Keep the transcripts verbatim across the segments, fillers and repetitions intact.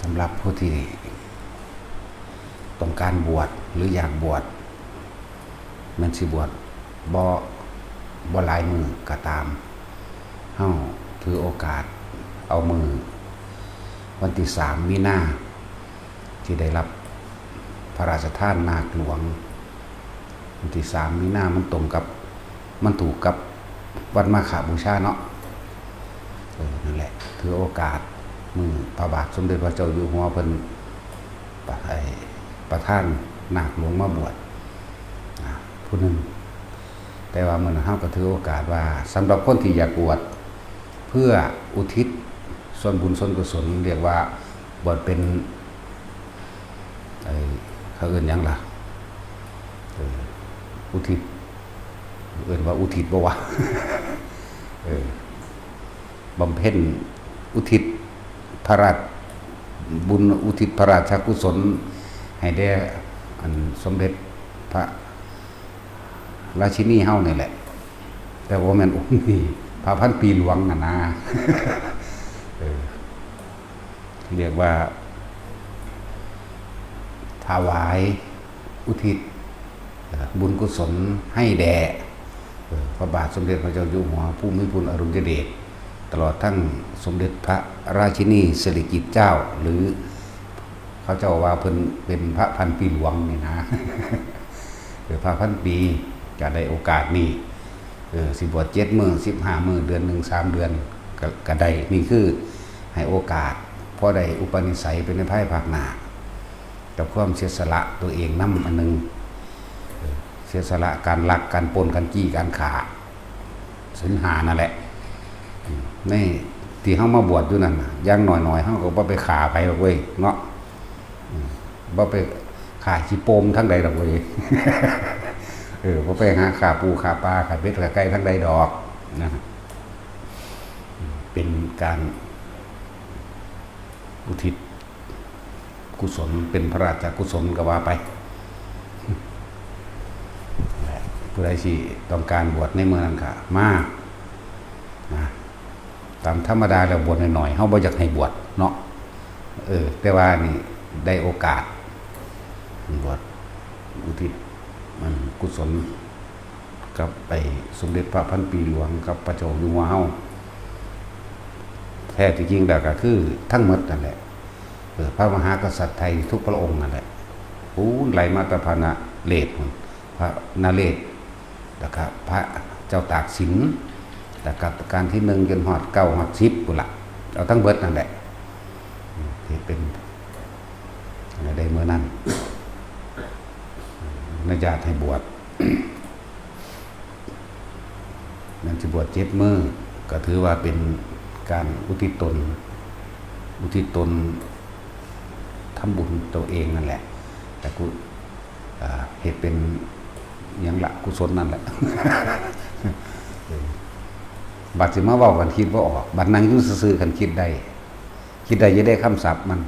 สำหรับผู้ที่ต้องการบวชหรืออยากบวช แม่นสิบวชบ่ บ่หลายมื้อก็ตาม เฮาถือโอกาสเอามื้อวันที่สามมีนา ที่ได้รับพระราชทานนาคหลวง วันที่สามมีนามันตรงกับ มันถูกกับวันมาฆบูชาเนาะ เออ นั่นแหละ ถือโอกาสมื้อพระบาทสมเด็จพระเจ้าอยู่หัวเพิ่นประ ไอ้ ประทานนาคหลวงมาบวช อ่า ผู้หนึ่ง แต่ว่ามื้อนั้นเฮาก็ถือโอกาสว่า สำหรับคนที่อยากบวชเพื่ออุทิศส่วนบุญส่วนกุศล เรียกว่าบวชเป็น ไอ้ เขาเอิ้นหยังล่ะ เออ อุทิศ เอิ้นว่าอุทิศบ่วะ เออ บำเพ็ญอุทิศพระราชบุญ อุทิศพระราชกุศล ให้แด่อันสมเด็จพระราชินีเฮานี่แหละ แต่ว่าแม่นองค์นี้ พระพันปีหลวงน่ะนะ เออ เรียกว่า ถวายอุทิศ เอ่อ บุญกุศลให้แด่ เอ่อ พระบาทสมเด็จพระเจ้าอยู่หัวผู้มีพระอดุลยเดช ตลอดทั้งสมเด็จพระราชินีสิริกิติ์เจ้า หรือเขาเจ้าว่าเพิ่นเป็นพระพันปีหลวงนี่นะ เออ พระพันปี ก็ได้โอกาสนี้ เออ สิบวชเจ็ดมื้อ สิบห้ามื้อ เดือนหนึ่ง สามเดือน ก็ ก็ได้ นี่คือให้โอกาส พอได้อุปนิสัยเป็นในภายภาคหน้า กับความเสียสละตัวเองนำอันหนึ่ง เสียสละการลัก การปล้น การจี้ การฆ่า ศีลห้านั่นแหละ ในที่เฮามาบวชอยู่นั่นน่ะ อย่างน้อยๆ เฮาก็บ่ไปฆ่าไผดอกเว้ย เนาะ อืม บ่ไปฆ่าขี้โปมทางใดดอกเว้ย เออ บ่ไปหาฆ่าปูฆ่าปลา ฆ่าเป็ดฆ่าไก่ทางใดดอก นะ เป็นการอุทิศกุศล เป็นพระราชกุศลก็ว่าไป ผู้ใดสิต้องการบวชในเมื่อนั้นก็มา นะ ตามธรรมดาแล้วบวชหน่อยๆ เฮาบ่อยากให้บวชเนาะ เออ แต่ว่านี่ได้โอกาส บวชอุทิศ มันกุศล กับไอ้สมเด็จพระพันปีหลวงกับพระเจ้าอยู่หัวเฮา แท้ที่จริงแล้วก็คือทั้งหมดนั่นแหละ เออ พระมหากษัตริย์ไทยทุกพระองค์นั่นแหละ ปูนไหลมาแต่พระนเรศน์ พระนเรศน์ แล้วก็พระเจ้าตากสิน แล้วก็การที่หนึ่งจนฮอดเก้าฮอดสิบพุ้นละ เอาทั้งเบิดนั่นแหละ อืม ที่เป็น ได้เมื่อนั้น อนุญาตให้บวช นั่นสิบวชเจ็ดมื้อ ก็ถือว่าเป็นการอุทิศตน อุทิศตนทำบุญตัวเองนั่นแหละ แต่กู อ่า เฮ็ดเป็นหยังละ กุศลนั่นแหละ เออ บัดสิมาเว้ากันคิดบ่ออก บัดนั่งอยู่ซื่อๆ กันคิดได้ คิดได้อยู่ได้คำศัพท์มัน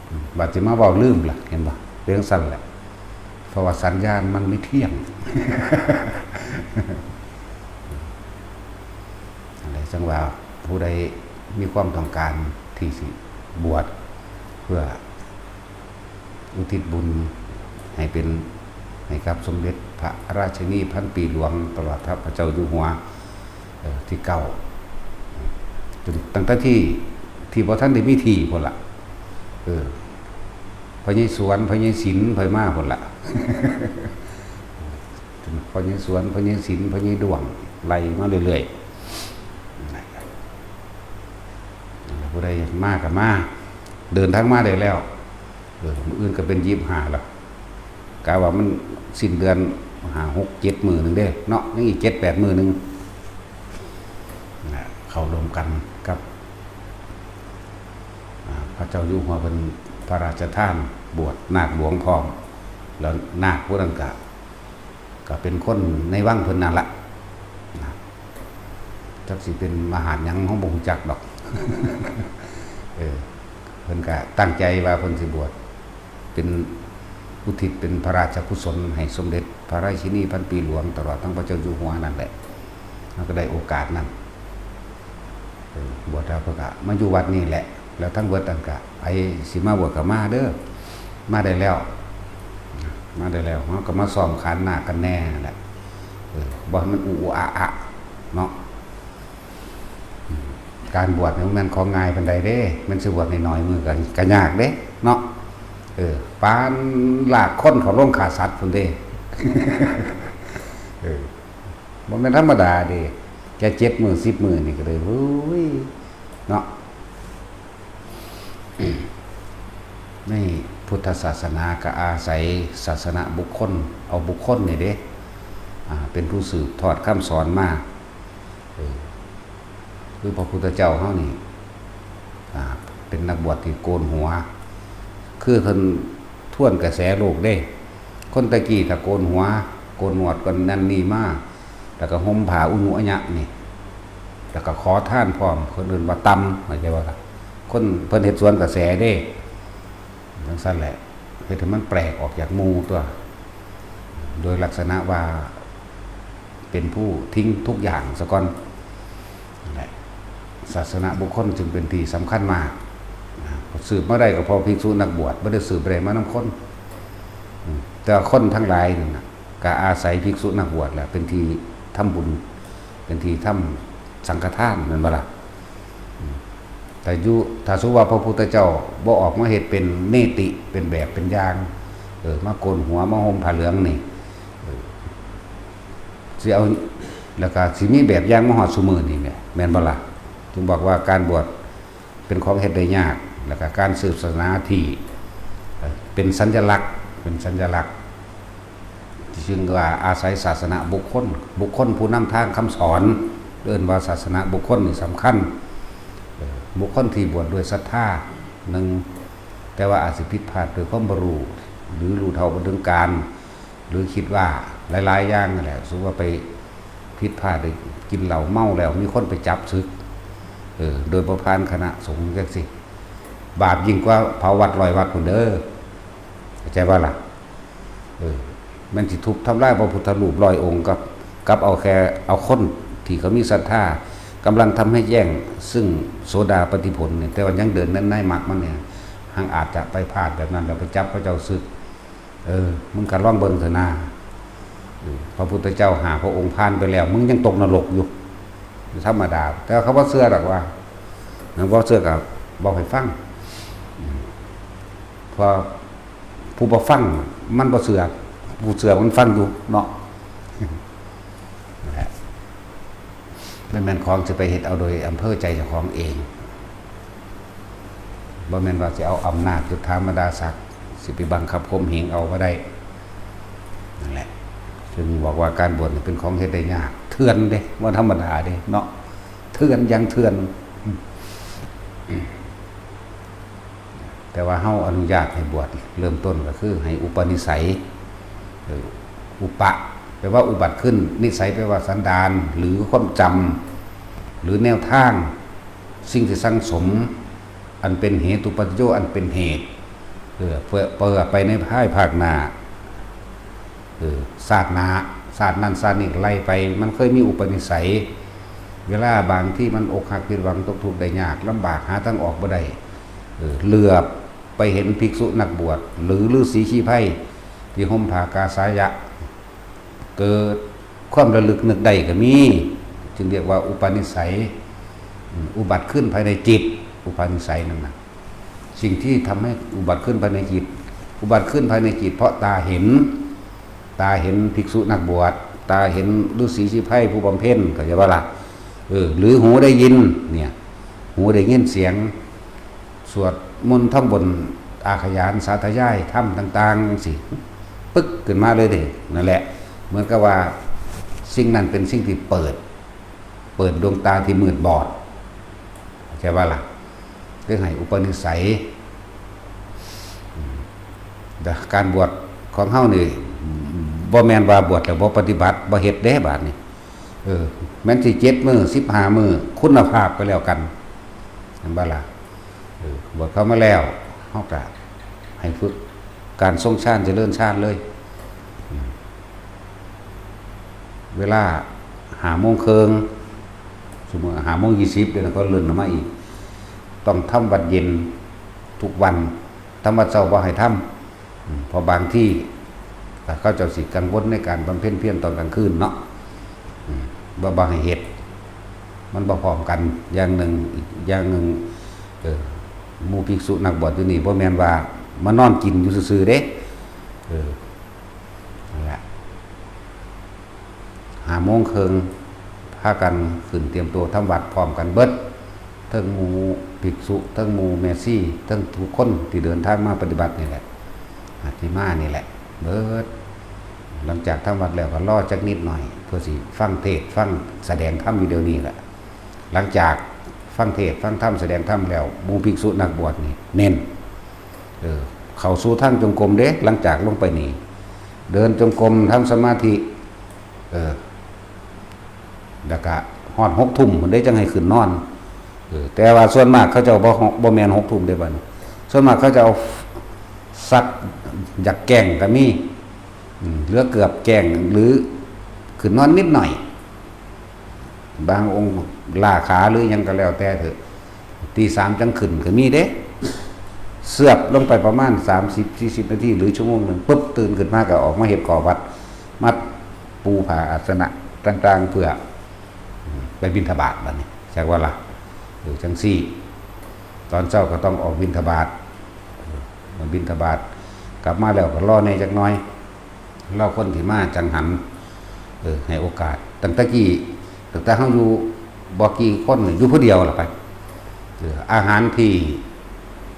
อืม บัดสิมาเว้าลืมล่ะ เห็นบ่ เป็นจั่งซั้นแหละ เพราะว่าสัญญาณมันไม่เที่ยง อะไรจั่งว่าผู้ใดมีความต้องการที่สิบวชเพื่ออุทิศบุญให้เป็น ให้กับสมเด็จพระราชินีพันปีหลวง ตลอดพระเจ้าอยู่หัว เอ่อ ที่เก้า จนตั้งแต่ที่ ที่บ่ทันได้มีที่พุ้นละ เออ พ่อใหญ่สวน พ่อใหญ่ศิลป์ ไผมาพุ้นละ พ่อใหญ่สวน พ่อใหญ่ศิลป์ พ่อใหญ่ด้วง ไล่มาเรื่อยๆ ผู้ใดมาก็มา เดินทางมาได้แล้ว เออ มื้ออื่นก็เป็นยี่สิบห้าแล้ว กะว่ามันสิ้นเดือน ห้า หก เจ็ด มื้อหนึ่งเด้เนาะ ยังอีกเจ็ด แปด มื้อหนึ่ง นะ เข้าร่วมกันกับ อ่า พระเจ้าอยู่หัวเพิ่นพระราชทานบวชนาคหลวงพร้อม แล้วนาคผู้นั้นก็ ก็เป็นคนในวังเพิ่นนั่นละ นะ จักสิเป็นมหาดหยัง เฮาบ่ฮู้จักดอก เออ เพิ่นก็ตั้งใจว่าเพิ่นสิบวช เป็นอุทิศเป็นพระราชกุศลให้สมเด็จพระราชินีพันปีหลวง ตลอดทั้งพระเจ้าอยู่หัวนั่นแหละ เฮาก็ได้โอกาสนั้น เออ บวชแล้วเพิ่นก็มาอยู่วัดนี่แหละ แล้วทั้งเบิดนั่นกะ ไผสิมาบวชกะมาเด้อ มาได้แล้ว มาได้แล้ว เฮาก็มาซ้อมขันหน้ากันแน่แหละ เออ บ่ให้มันอุอุอะอะเนาะ อืม การบวชนี่มันของง่ายปานใดเด้ มันสิบวชน้อยๆมื้อก็ ก็ยากเด้เนาะ เออ ปานลากคนเข้าโรงฆ่าสัตว์พุ้นเด้ เออ บ่แม่นธรรมดาเด้ แค่เจ็ดมื้อ สิบมื้อนี่ก็เลย โอ้ย เนาะ ในพุทธศาสนาก็อาศัยศาสนบุคคล เอาบุคคลนี่เด้ อ่า เป็นผู้สืบทอดคำสอนมา เออ คือพระพุทธเจ้าเฮานี่ อ่า เป็นนักบวชที่โกนหัว คือเพิ่นทวนกระแสโลกเด้ คนแต่กี้ถ้าโกนหัว โกนหนวด โกนนั่นนี่มา แล้วก็ห่มผ้าอุญุอะยะนี่ แล้วก็ขอทานพร้อม เพิ่นเอิ้นว่าต่ำ เข้าใจบ่ล่ะ คนเพิ่นเฮ็ดสวนกระแสเด้ จั่งซั้นแหละ เฮ็ดให้มันแปลกออกจากหมู่ตั๊ว โดยลักษณะว่าเป็นผู้ทิ้งทุกอย่างซะก่อน นั่นแหละ ศาสนบุคคลจึงเป็นที่สำคัญมาก นะ สืบมาได้ก็เพราะภิกษุนักบวช บ่ได้สืบได้มานำคน อืม แต่คนทั้งหลายนั่นน่ะ ก็อาศัยภิกษุนักบวชแหละ เป็นที่ทำบุญ เป็นที่ทำสังฆทาน แม่นบ่ล่ะ อืม แต่อยู่ ถ้าสมมุติว่าพระพุทธเจ้าบ่ออกมาเฮ็ดเป็นเนติ เป็นแบบเป็นอย่าง เออ มาโกนหัว มาห่มผ้าเหลืองนี่ เออ สิเอา แล้วก็สิมีแบบอย่างมาฮอดซุมื้อนี้แหม แม่นบ่ล่ะ จึงบอกว่าการบวชเป็นของเฮ็ดได้ยาก แล้วก็การสืบศาสนาที่ เอ่อ เป็นสัญลักษณ์ เป็นสัญลักษณ์ ซึ่งว่าอาศัยศาสนบุคคล บุคคลผู้นำทางคำสอน เอิ้นว่าศาสนบุคคลนี่สำคัญ เอ่อ บุคคลที่บวชด้วยศรัทธา หนึ่ง แต่ว่าอาจสิผิดพลาดด้วยความบ่รู้ หรือรู้เท่าบ่ถึงการ หรือคิดว่าหลายๆอย่างนั่นแหละ สมมุติว่าไปผิดพลาด ได้กินเหล้าเมาแล้ว มีคนไปจับสึก เออ โดยบ่ผ่านคณะสงฆ์จั่งซี้ บาปยิ่งกว่าเผาวัดร้อยวัดพุ้นเด้อ เข้าใจบ่ล่ะ เออ มันสิทุบทำลายพระพุทธรูปร้อยองค์ กับ กับเอาแค่ เอาคนที่เขามีศรัทธา กำลังทำให้แจ้งซึ่งโสดาปัตติผลเนี่ย แต่ว่ายังเดินใน ในมรรคมันเนี่ย หังอาจจะไปพลาดแบบนั้น แล้วไปจับเขาเจ้าสึก เออ มึงก็ลองเบิ่งเถอะนา เออ พระพุทธเจ้าห้าพระองค์ผ่านไปแล้ว มึงยังตกนรกอยู่ ธรรมดา แต่ว่าเขาบ่เชื่อดอกว่า บ่เชื่อก็บอกให้ฟัง อืม เพราะผู้บ่ฟังมันบ่เชื่อ ผู้เชื่อมันฟังอยู่เนาะ นั่นแหละ บ่แม่นของสิไปเฮ็ดเอาโดยอำเภอใจเจ้าของเอง บ่แม่นว่าสิเอาอำนาจยศถาบรรดาศักดิ์ สิไปบังคับข่มเหงเอาบ่ได้ นั่นแหละ จึงบอกว่าการบวชนี่เป็นของเฮ็ดได้ยาก เถื่อนเด้ บ่ธรรมดาเด้เนาะ เถื่อนอย่างเถื่อน แต่ว่าเฮาอนุญาตให้บวช เริ่มต้นก็คือให้อุปนิสัย เออ อุปะ แปลว่าอุบัติขึ้น นิสัยแปลว่าสันดาน หรือความจำ หรือแนวทาง สิ่งที่สั่งสม อันเป็นเหตุ อุปัจจโย อันเป็นเหตุ เออ เพื่อ เพื่อไปในภายภาคหน้า เออ ชาติหน้า ชาตินั้นชาตินี้ไล่ไป มันเคยมีอุปนิสัย เวลาบางที่มันอกหักผิดหวังตกทุกข์ได้ยากลำบากหาทางออกบ่ได้ เออ เหลือบไปเห็นภิกษุนักบวช หรือฤๅษีชีไพรที่ห่มผ้ากาสายะ เกิดความระลึกนึกได้ก็มี จึงเรียกว่าอุปนิสัย อืม อุบัติขึ้นภายในจิต อุปนิสัยนั่นน่ะ สิ่งที่ทำให้อุบัติขึ้นภายในจิต อุบัติขึ้นภายในจิต เพราะตาเห็น ตาเห็นภิกษุนักบวช ตาเห็นฤๅษีชีไพรผู้บำเพ็ญ เข้าใจบ่ล่ะ เออ หรือหูได้ยิน เนี่ย หูได้ยินเสียง สวดมนต์ท่องบน อาขยานสาธยายธรรมต่างๆจั่งซี้ ปึ๊กขึ้นมาเลยเด้ นั่นแหละ เหมือนกับว่าสิ่งนั้นเป็นสิ่งที่เปิด เปิดดวงตาที่มืดบอด เข้าใจบ่ล่ะ คือให้อุปนิสัย อืม แต่การบวชของเฮานี่ บ่แม่นว่าบวชแล้วบ่ปฏิบัติ บ่เฮ็ดเด้บาดนี้ เออ แม่นสิเจ็ดมื้อ สิบห้ามื้อ คุณภาพก็แล้วกัน แม่นบ่ล่ะ เออ บวชเข้ามาแล้ว เฮาก็ให้ฝึกการทรงฌานเจริญฌานเลย อืม เวลาห้าโมงครึ่ง สมมุติห้าโมงยี่สิบ เดี๋ยวนั้นก็เลื่อนมาอีก ต้องทำวัดเย็นทุกวัน ทำวัดเช้าบ่ให้ทำ อืม เพราะบางที่ก็เขาเจ้าสิกังวลในการบำเพ็ญเพียรตอนกลางคืนเนาะ อืม บ่ บ่ให้เฮ็ด มันบ่พร้อมกัน อย่างหนึ่ง อีกอย่างหนึ่ง เออ หมู่ภิกษุนักบวชอยู่นี่ บ่แม่นว่ามานอนกินอยู่ซื่อๆเด้ เออ นั่นแหละ ห้าโมงครึ่ง พากันขึ้นเตรียมตัวทำวัดพร้อมกันเบิด ทั้งหมู่ภิกษุ ทั้งหมู่แม่ชี ทั้งทุกคนที่เดินทางมาปฏิบัตินี่แหละ อ่ะ ที่มานี่แหละ เบิด หลังจากทำวัดแล้วก็รอจักนิดหน่อย เพื่อสิฟังเทศน์ ฟังแสดงธรรมอยู่เดี๋ยวนี้แหละ หลังจากฟังเทศน์ ฟังธรรม แสดงธรรมแล้ว หมู่ภิกษุนักบวชนี่เน้น เออ เข้าสู่ทางจงกรมเด้ หลังจากลงไปนี่ เดินจงกรม ทำสมาธิ เออ แล้วก็ฮอดหกทุ่มพุ้นเด้ จั่งให้ขึ้นนอน เออ แต่ว่าส่วนมากเขาเจ้าบ่ บ่แม่นหกทุ่มเด้บัดนี้ ส่วนมากเขาเจ้าสักอยากแกล้งก็มี อืม เหลือเกือบแกล้ง หรือขึ้นนอนนิดหน่อย บางองค์ล้าขาหรือหยังก็แล้วแต่เถอะ ตีสามจั่งขึ้นก็มีเด้ เสือบลงไปประมาณสามสิบ สี่สิบนาที หรือชั่วโมงหนึ่ง ปุ๊บ ตื่นขึ้นมาก็ออกมาเฮ็ดก่อวัด มาปูผ้าอาสนะต่างๆ เพื่อ อืม ไปบิณฑบาตบัดนี้ จักว่าล่ะ เออ จั่งซี้ ตอนเช้าก็ต้องออกบิณฑบาต เออ มาบิณฑบาต กลับมาแล้วก็รอแหน่จักหน่อย รอคนที่มาจั่งหัน เออ ให้โอกาส ตั้งแต่กี้ ตั้งแต่เฮาอยู่บ่กี่คนนี่ อยู่ผู้เดียวล่ะไป เออ อาหารที่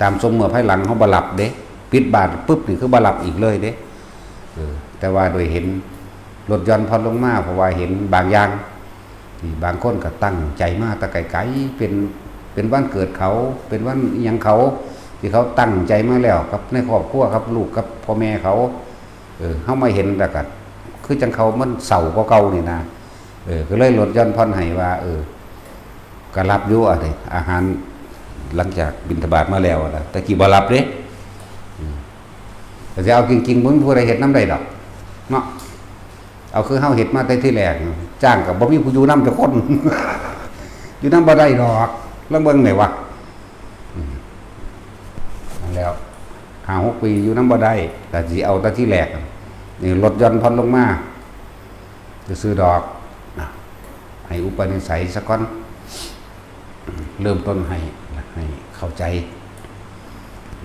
ตามสมเมื่อภายหลังเฮาบ่รับเด้ ปิดบาตรปุ๊บนี่คือบ่รับอีกเลยเด้ เออ แต่ว่าโดยเห็นลดหย่อนผ่อนลงมา เพราะว่าเห็นบางอย่าง ที่บางคนก็ตั้งใจมาแต่ไกลๆ เป็น เป็นวันเกิดเขา เป็นวันอิหยังเขา ที่เขาตั้งใจมาแล้ว กับในครอบครัว กับลูก กับพ่อแม่เขา เออ เฮามาเห็นแล้วก็ คือจั่งเขามันเศร้ากว่าเก่านี่นะ เออ ก็เลยลดหย่อนผ่อนให้ว่า เออ ก็รับอยู่อะนี่ อาหารหลังจากบิณฑบาตมาแล้วอะนะ แต่กี้บ่รับเด้ อืม แต่สิเอาจริงๆ บ่มีผู้ใดเฮ็ดนำได้ดอก เนาะ เอาคือเฮาเฮ็ดมาแต่ทีแรก จ้างก็บ่มีผู้อยู่นำจักคน อยู่นำบ่ได้ดอก ลองเบิ่งแหน่วะ อืม นั่นแหล้ว ห้าหกปีอยู่นำบ่ได้ ก็สิเอาแต่ทีแรก นี่ลดหย่อนผ่อนลงมา ซื่อๆดอก นะ ให้อุปนิสัยซะก่อน เริ่มต้นให้ ให้เข้าใจ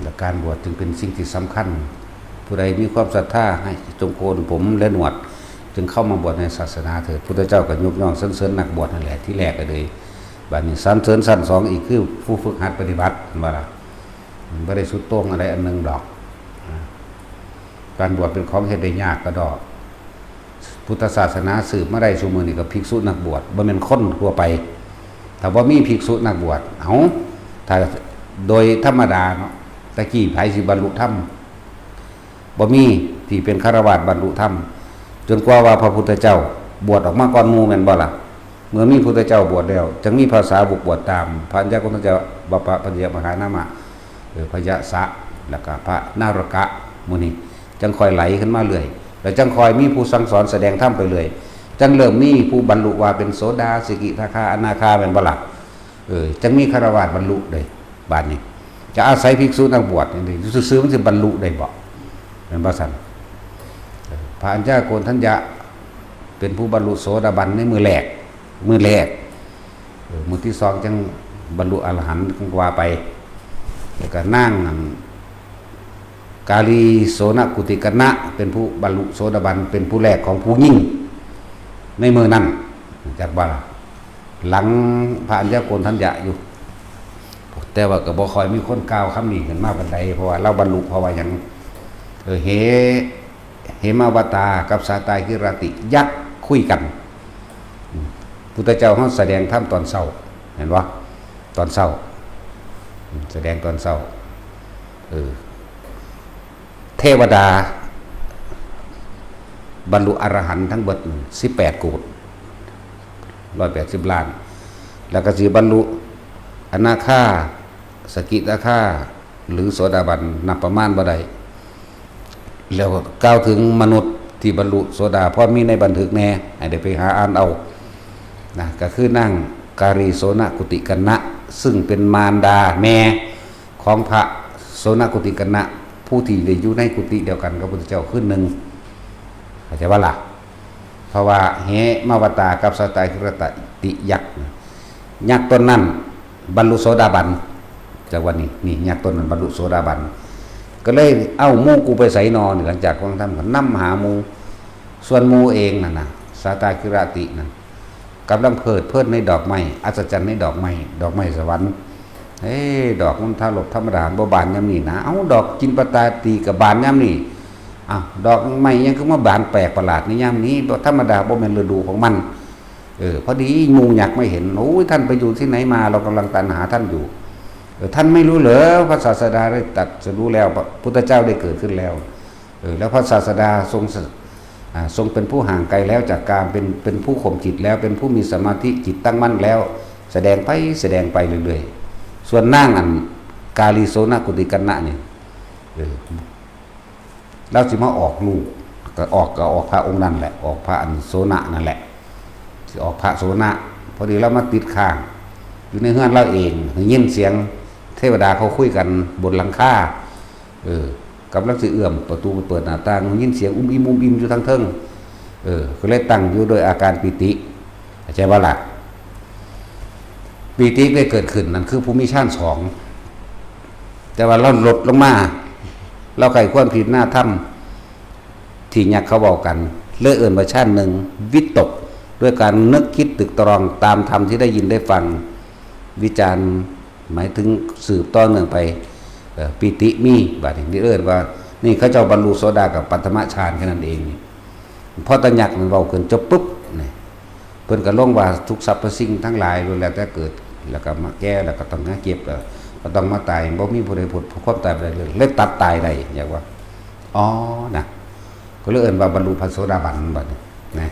และการบวชจึงเป็นสิ่งที่สำคัญ ผู้ใดมีความศรัทธาให้จงโกนผมและหนวด จึงเข้ามาบวชในศาสนาเถิด พุทธเจ้าก็ยกย่องสรรเสริญนักบวชนั่นแหละ ที่แรกก็เลย บัดนี้สรรเสริญชั้นสองอีกคือผู้ฝึกหัดปฏิบัติ ว่าล่ะ มันบ่ได้สุดโต่งอะไรอันหนึ่งดอก การบวชเป็นของเฮ็ดได้ยากกระดอก พุทธศาสนาสืบมาได้ซุมื้อนี้ก็ภิกษุนักบวช บ่แม่นคนทั่วไป ถ้าบ่มีภิกษุนักบวช เอ้า ถ้าโดยธรรมดาเนาะ แต่กี้ไผสิบรรลุธรรม บ่มีที่เป็นฆราวาสบรรลุธรรม จนกว่าว่าพระพุทธเจ้าบวชออกมาก่อนหมู่แม่นบ่ล่ะ เมื่อมีพุทธเจ้าบวชแล้ว จั่งมีพระสาวกบวชตาม พระอัญญาโกณฑัญจะ บัพพะ พะยะมหานามะ เออ พะยะสะ แล้วก็พระนารกะ หมู่นี้ จั่งค่อยไหลขึ้นมาเรื่อย แล้วจั่งค่อยมีผู้สั่งสอนแสดงธรรมไปเรื่อย จั่งเริ่มมีผู้บรรลุว่าเป็นโสดา สกิทาคา อนาคา แม่นบ่ล่ะ เออ จั่งมีฆราวาสบรรลุได้ บาดนี้ จะอาศัยภิกษุนักบวชนี่ ซื่อๆมันสิบรรลุได้บ่ แม่นบ่ซั่น เออ พระอัญญาโกณฑัญจะ เป็นผู้บรรลุโสดาบันในมื้อแรก มื้อแรก เออ มื้อที่สองจั่งบรรลุอรหันต์ จั่งว่าไป แล้วก็นางอัน กาลีโสนกุติกะนะ เป็นผู้บรรลุโสดาบัน เป็นผู้แรกของผู้หญิงในมื้อนั้น จักบ่ล่ะ หลังพระอัญญาโกณฑัญจะอยู่ แต่ว่าก็บ่ค่อยมีคนกล่าวคำนี้ขึ้นมาปานใด เพราะว่าลาวบรรลุ เพราะว่าหยัง เออ เห เหมาวตากับสาตาคิรติ ยักษ์คุยกัน อืม พุทธเจ้าเฮาแสดงธรรมตอนเช้า เห็นบ่ ตอนเช้า อืม แสดงตอนเช้า เออ เทวดา บรรลุอรหันต์ทั้งเบิดสิบแปดโกฏ ร้อยแปดสิบล้าน แล้วก็สิบรรลุอนาคา สกิทาคา หรือโสดาบัน นับประมาณบ่ได้ แล้วกล่าวถึงมนุษย์ที่บรรลุโสดา พอมีในบันทึกแน่ ให้ได้ไปหาอ่านเอา นะ ก็คือนางกาลีโสนกุติกะนะ ซึ่งเป็นมารดาแม่ของพระโสนกุติกัณณะ ผู้ที่ได้อยู่ในกุฏิเดียวกันกับพระพุทธเจ้าคืนหนึ่ง เข้าใจว่าล่ะ เพราะว่าเหมวตากับสาตาคิรติยักษ์ ยักษ์ตนนั้นบรรลุโสดาบัน จากวันนี้นี่ยักษ์ตนนั้นบรรลุโสดาบัน ก็เลยเอาหมู่กูไปใส่นอน หลังจากฟังธรรมก็นำหาหมู่ ส่วนหมู่เองนั่นนะสาตาคิรตินั่นกำลังเพลิดเพลินในดอกไม้ อัศจรรย์ในดอกไม้ ดอกไม้สวรรค์ เอ้ดอกมันทารกธรรมดาบ่บานยามนี้นะ เอาดอกจินปตาตีกับบานยามนี้ อ้าวดอกไม้ยังคือมาบานแปลกประหลาดในยามนี้บ่ธรรมดาบ่แม่นฤดูของมัน เออ พอดีหมู่ยักษ์ไม่เห็น โอ้ยท่านไปอยู่ที่ไหนมา เรากำลังตามหาท่านอยู่ เออ ท่านไม่รู้เหรอ พระศาสดาได้ตรัสรู้แล้ว พระพุทธเจ้าได้เกิดขึ้นแล้ว เออ แล้วพระศาสดาทรงส- อ่า ทรงเป็นผู้ห่างไกลแล้วจากกาม เป็น เป็นผู้ข่มจิตแล้ว เป็นผู้มีสมาธิจิตตั้งมั่นแล้ว แสดงไป แสดงไปเรื่อยๆ ส่วนนางอันกาลีโสนกุติกัณณะเนี่ย เออ แล้วสิมาออกลูก ก็ออก ก็ออกพระองค์นั่นแหละ ออกพระอันโสนนั่นแหละ สิออกพระโสน พอดีเรามาติดค้าง อยู่ในเฮือนเราเอง ได้ยินเสียงเทวดาเขาคุยกันบนหลังคา เออ กำลังสิเอื้อมประตูไปเปิดหน้าต่าง ได้ยินเสียงอุ้มอิ่มอุ้มอิ่มอยู่ทางเทิง เออ ก็เลยตั้งอยู่โดยอาการปีติ เข้าใจบ่ล่ะ ปีติได้เกิดขึ้น นั่นคือผู้มีฌานสอง แต่ว่าเราลดลงมา เราใคร่ครวญพิจารณาธรรม ที่ยักษ์เขาเว้ากัน เลยเอิ้นว่าฌานหนึ่ง วิตก ด้วยการนึกคิดตึกตรองตามธรรมที่ได้ยินได้ฟัง วิจารณ์ หมายถึงสืบต่อเนื่องไป เอ่อ ปีติมี บัดนี้เอิ้นว่า นี่เขาเจ้าบรรลุโสดากับปัตตมฌานแค่นั้นเองนี่ พอตายักษ์มันเว้าขึ้นจบปุ๊บนี่ เพิ่นก็ลงว่าทุกสรรพสิ่งทั้งหลายล้วนแล้วแต่เกิด แล้วก็มาแก่ แล้วก็ต้องมาเจ็บ แล้วก็ต้องมาตาย บ่มีผู้ใดพ้นความตายไปได้เลย เลยตัดตายได้ อยากว่า อ๋อ นะ ก็เลยเอิ้นว่าบรรลุพระโสดาบันบัดนี้ นะ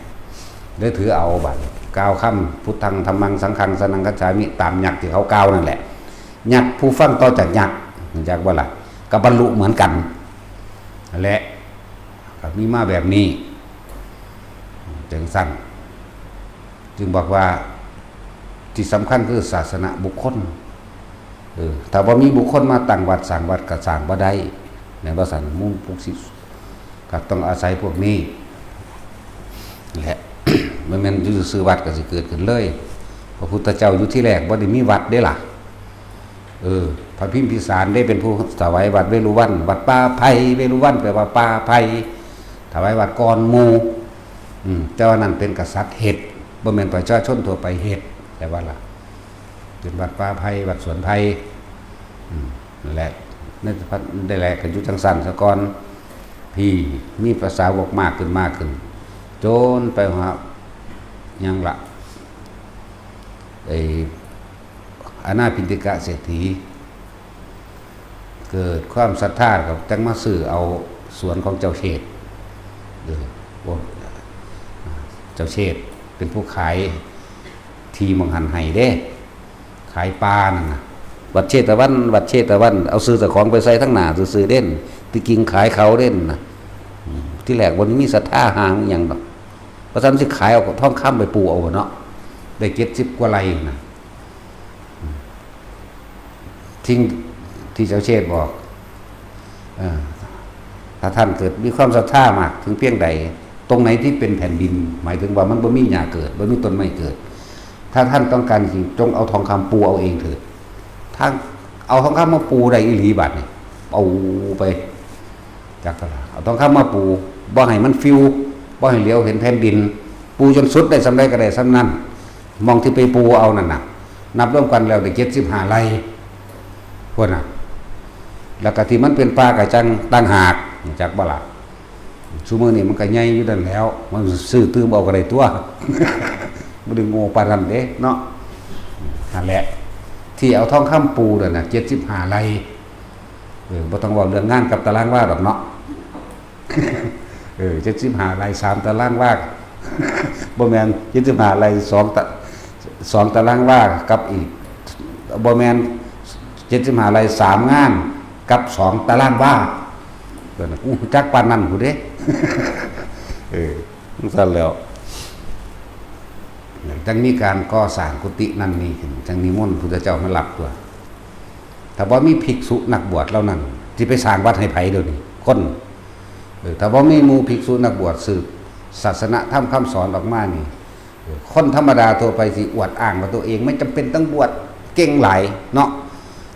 เลยถือเอาบัดนี้ กล่าวคำ พุทธัง ธัมมัง สังฆัง สรณังคัจฉามิ ตามยักษ์ที่เขากล่าวนั่นแหละ ยักษ์ผู้ฟังต่อจากยักษ์ อยากว่าล่ะ ก็บรรลุเหมือนกัน และ ก็มีมาแบบนี้ จังซั่น จึงบอกว่าที่สำคัญคือศาสนบุคคล เออ ถ้าบ่มีบุคคลมาตั้งวัดสร้างวัดก็สร้างบ่ได้ แม่นบ่ซั่น หมู่พวกสิ ก็ต้องอาศัยพวกนี้แหละ บ่แม่นอยู่ซื่อๆวัดก็สิเกิดขึ้นเลย พระพุทธเจ้าอยู่ที่แรกบ่ได้มีวัดเด้ล่ะ เออ พระพิมพิสารได้เป็นผู้ถวายวัดเวฬุวัน วัดป่าไผ่ เวฬุวันแปลว่าป่าไผ่ ถวายวัดก่อนหมู่ อืม แต่ว่านั่นเป็นกษัตริย์เฮ็ด บ่แม่นประชาชนทั่วไปเฮ็ด แต่ว่าล่ะ เป็นวัดป่าไผ่ วัดสวนไผ่ อืม นั่นแหละ ในพระ- ได้แหละก็อยู่จังซั่นซะก่อน พี่มีภาษาวกมากขึ้น มากขึ้น จนไปหา หยังล่ะ ไอ้ อนาถปิณฑิกะเศรษฐี เกิดความศรัทธาก็จั่งมาซื้อเอาสวนของเจ้าเชษฐ เออ พวก เจ้าเชษฐเป็นผู้ขายที่หม่องหั่นให้เด้ ขายป่านั่นน่ะ วัดเชตวัน วัดเชตวัน เอาชื่อเจ้าของไปใส่ทั้งหน้าซื่อๆเด่น ที่จริงขายเขาเด่นนะ อืม ที่แรกบ่มีศรัทธาหาอิหยังดอก ว่าซั่นสิขายเอาทองคำไปปูเอาเนาะ ได้เจ็ดสิบกว่าไร่นะ อืม ทิ้งที่เจ้าเชษฐบอก เออ ถ้าท่านเกิดมีความศรัทธามากถึงเพียงใด ตรงไหนที่เป็นแผ่นดิน หมายถึงว่ามันบ่มีหญ้าเกิด บ่มีต้นไม้เกิด ถ้าท่านต้องการจริง จงเอาทองคำปูเอาเองเถิด ท่านเอาทองคำมาปูได้อีหลีบัดนี่ เอาไป จักกะลา เอาทองคำมาปู บ่ให้มันฟิว บ่ให้เหลียวเห็นแผ่นดิน ปูจนสุดได้ส่ำใดก็ได้ส่ำนั้น หม่องที่ไปปูเอานั่นน่ะ นับรวมกันแล้วได้เจ็ดสิบห้าไร่ พุ้นน่ะ แล้วก็ที่มันเป็นป่ากะจั่งต่างหาก จักบ่ล่ะ ซุมื้อนี้มันก็ใหญ่อยู่นั่นแหล้ว มันซื้อตื่มเอาก็ได้ตั๊ว บ่ได้โง่ปานนั้นเด้เนาะ นั่นแหละ ที่เอาทองคำปูนั่นน่ะ เจ็ดสิบห้าไร่ เออ บ่ต้องเว้าเรื่องงานกับตารางวาดอกเนาะ เออ เจ็ดสิบห้าไร่ สามตารางวา บ่แม่น เจ็ดสิบห้าไร่ สองตะ- สองตารางวากับอีก บ่แม่น เจ็ดสิบห้าไร่ สามงานกับสองตารางวา เออ กูจักปานนั้นพุ้นเด้ เออ จั่งซั่นแหล้ว จั่งมีการก่อสร้างกุฏินั่นนี่ขึ้น จั่งนิมนต์พุทธเจ้ามารับตัว ถ้าบ่มีภิกษุนักบวชเหล่านั้น สิไปสร้างวัดให้ไผเดี๋ยวนี้ คน เออ ถ้าบ่มีหมู่ภิกษุนักบวชสืบศาสนธรรมคำสอนออกมานี่ เออ คนธรรมดาทั่วไปสิอวดอ้างว่าตัวเองไม่จำเป็นต้องบวช เก่งหลายเนาะ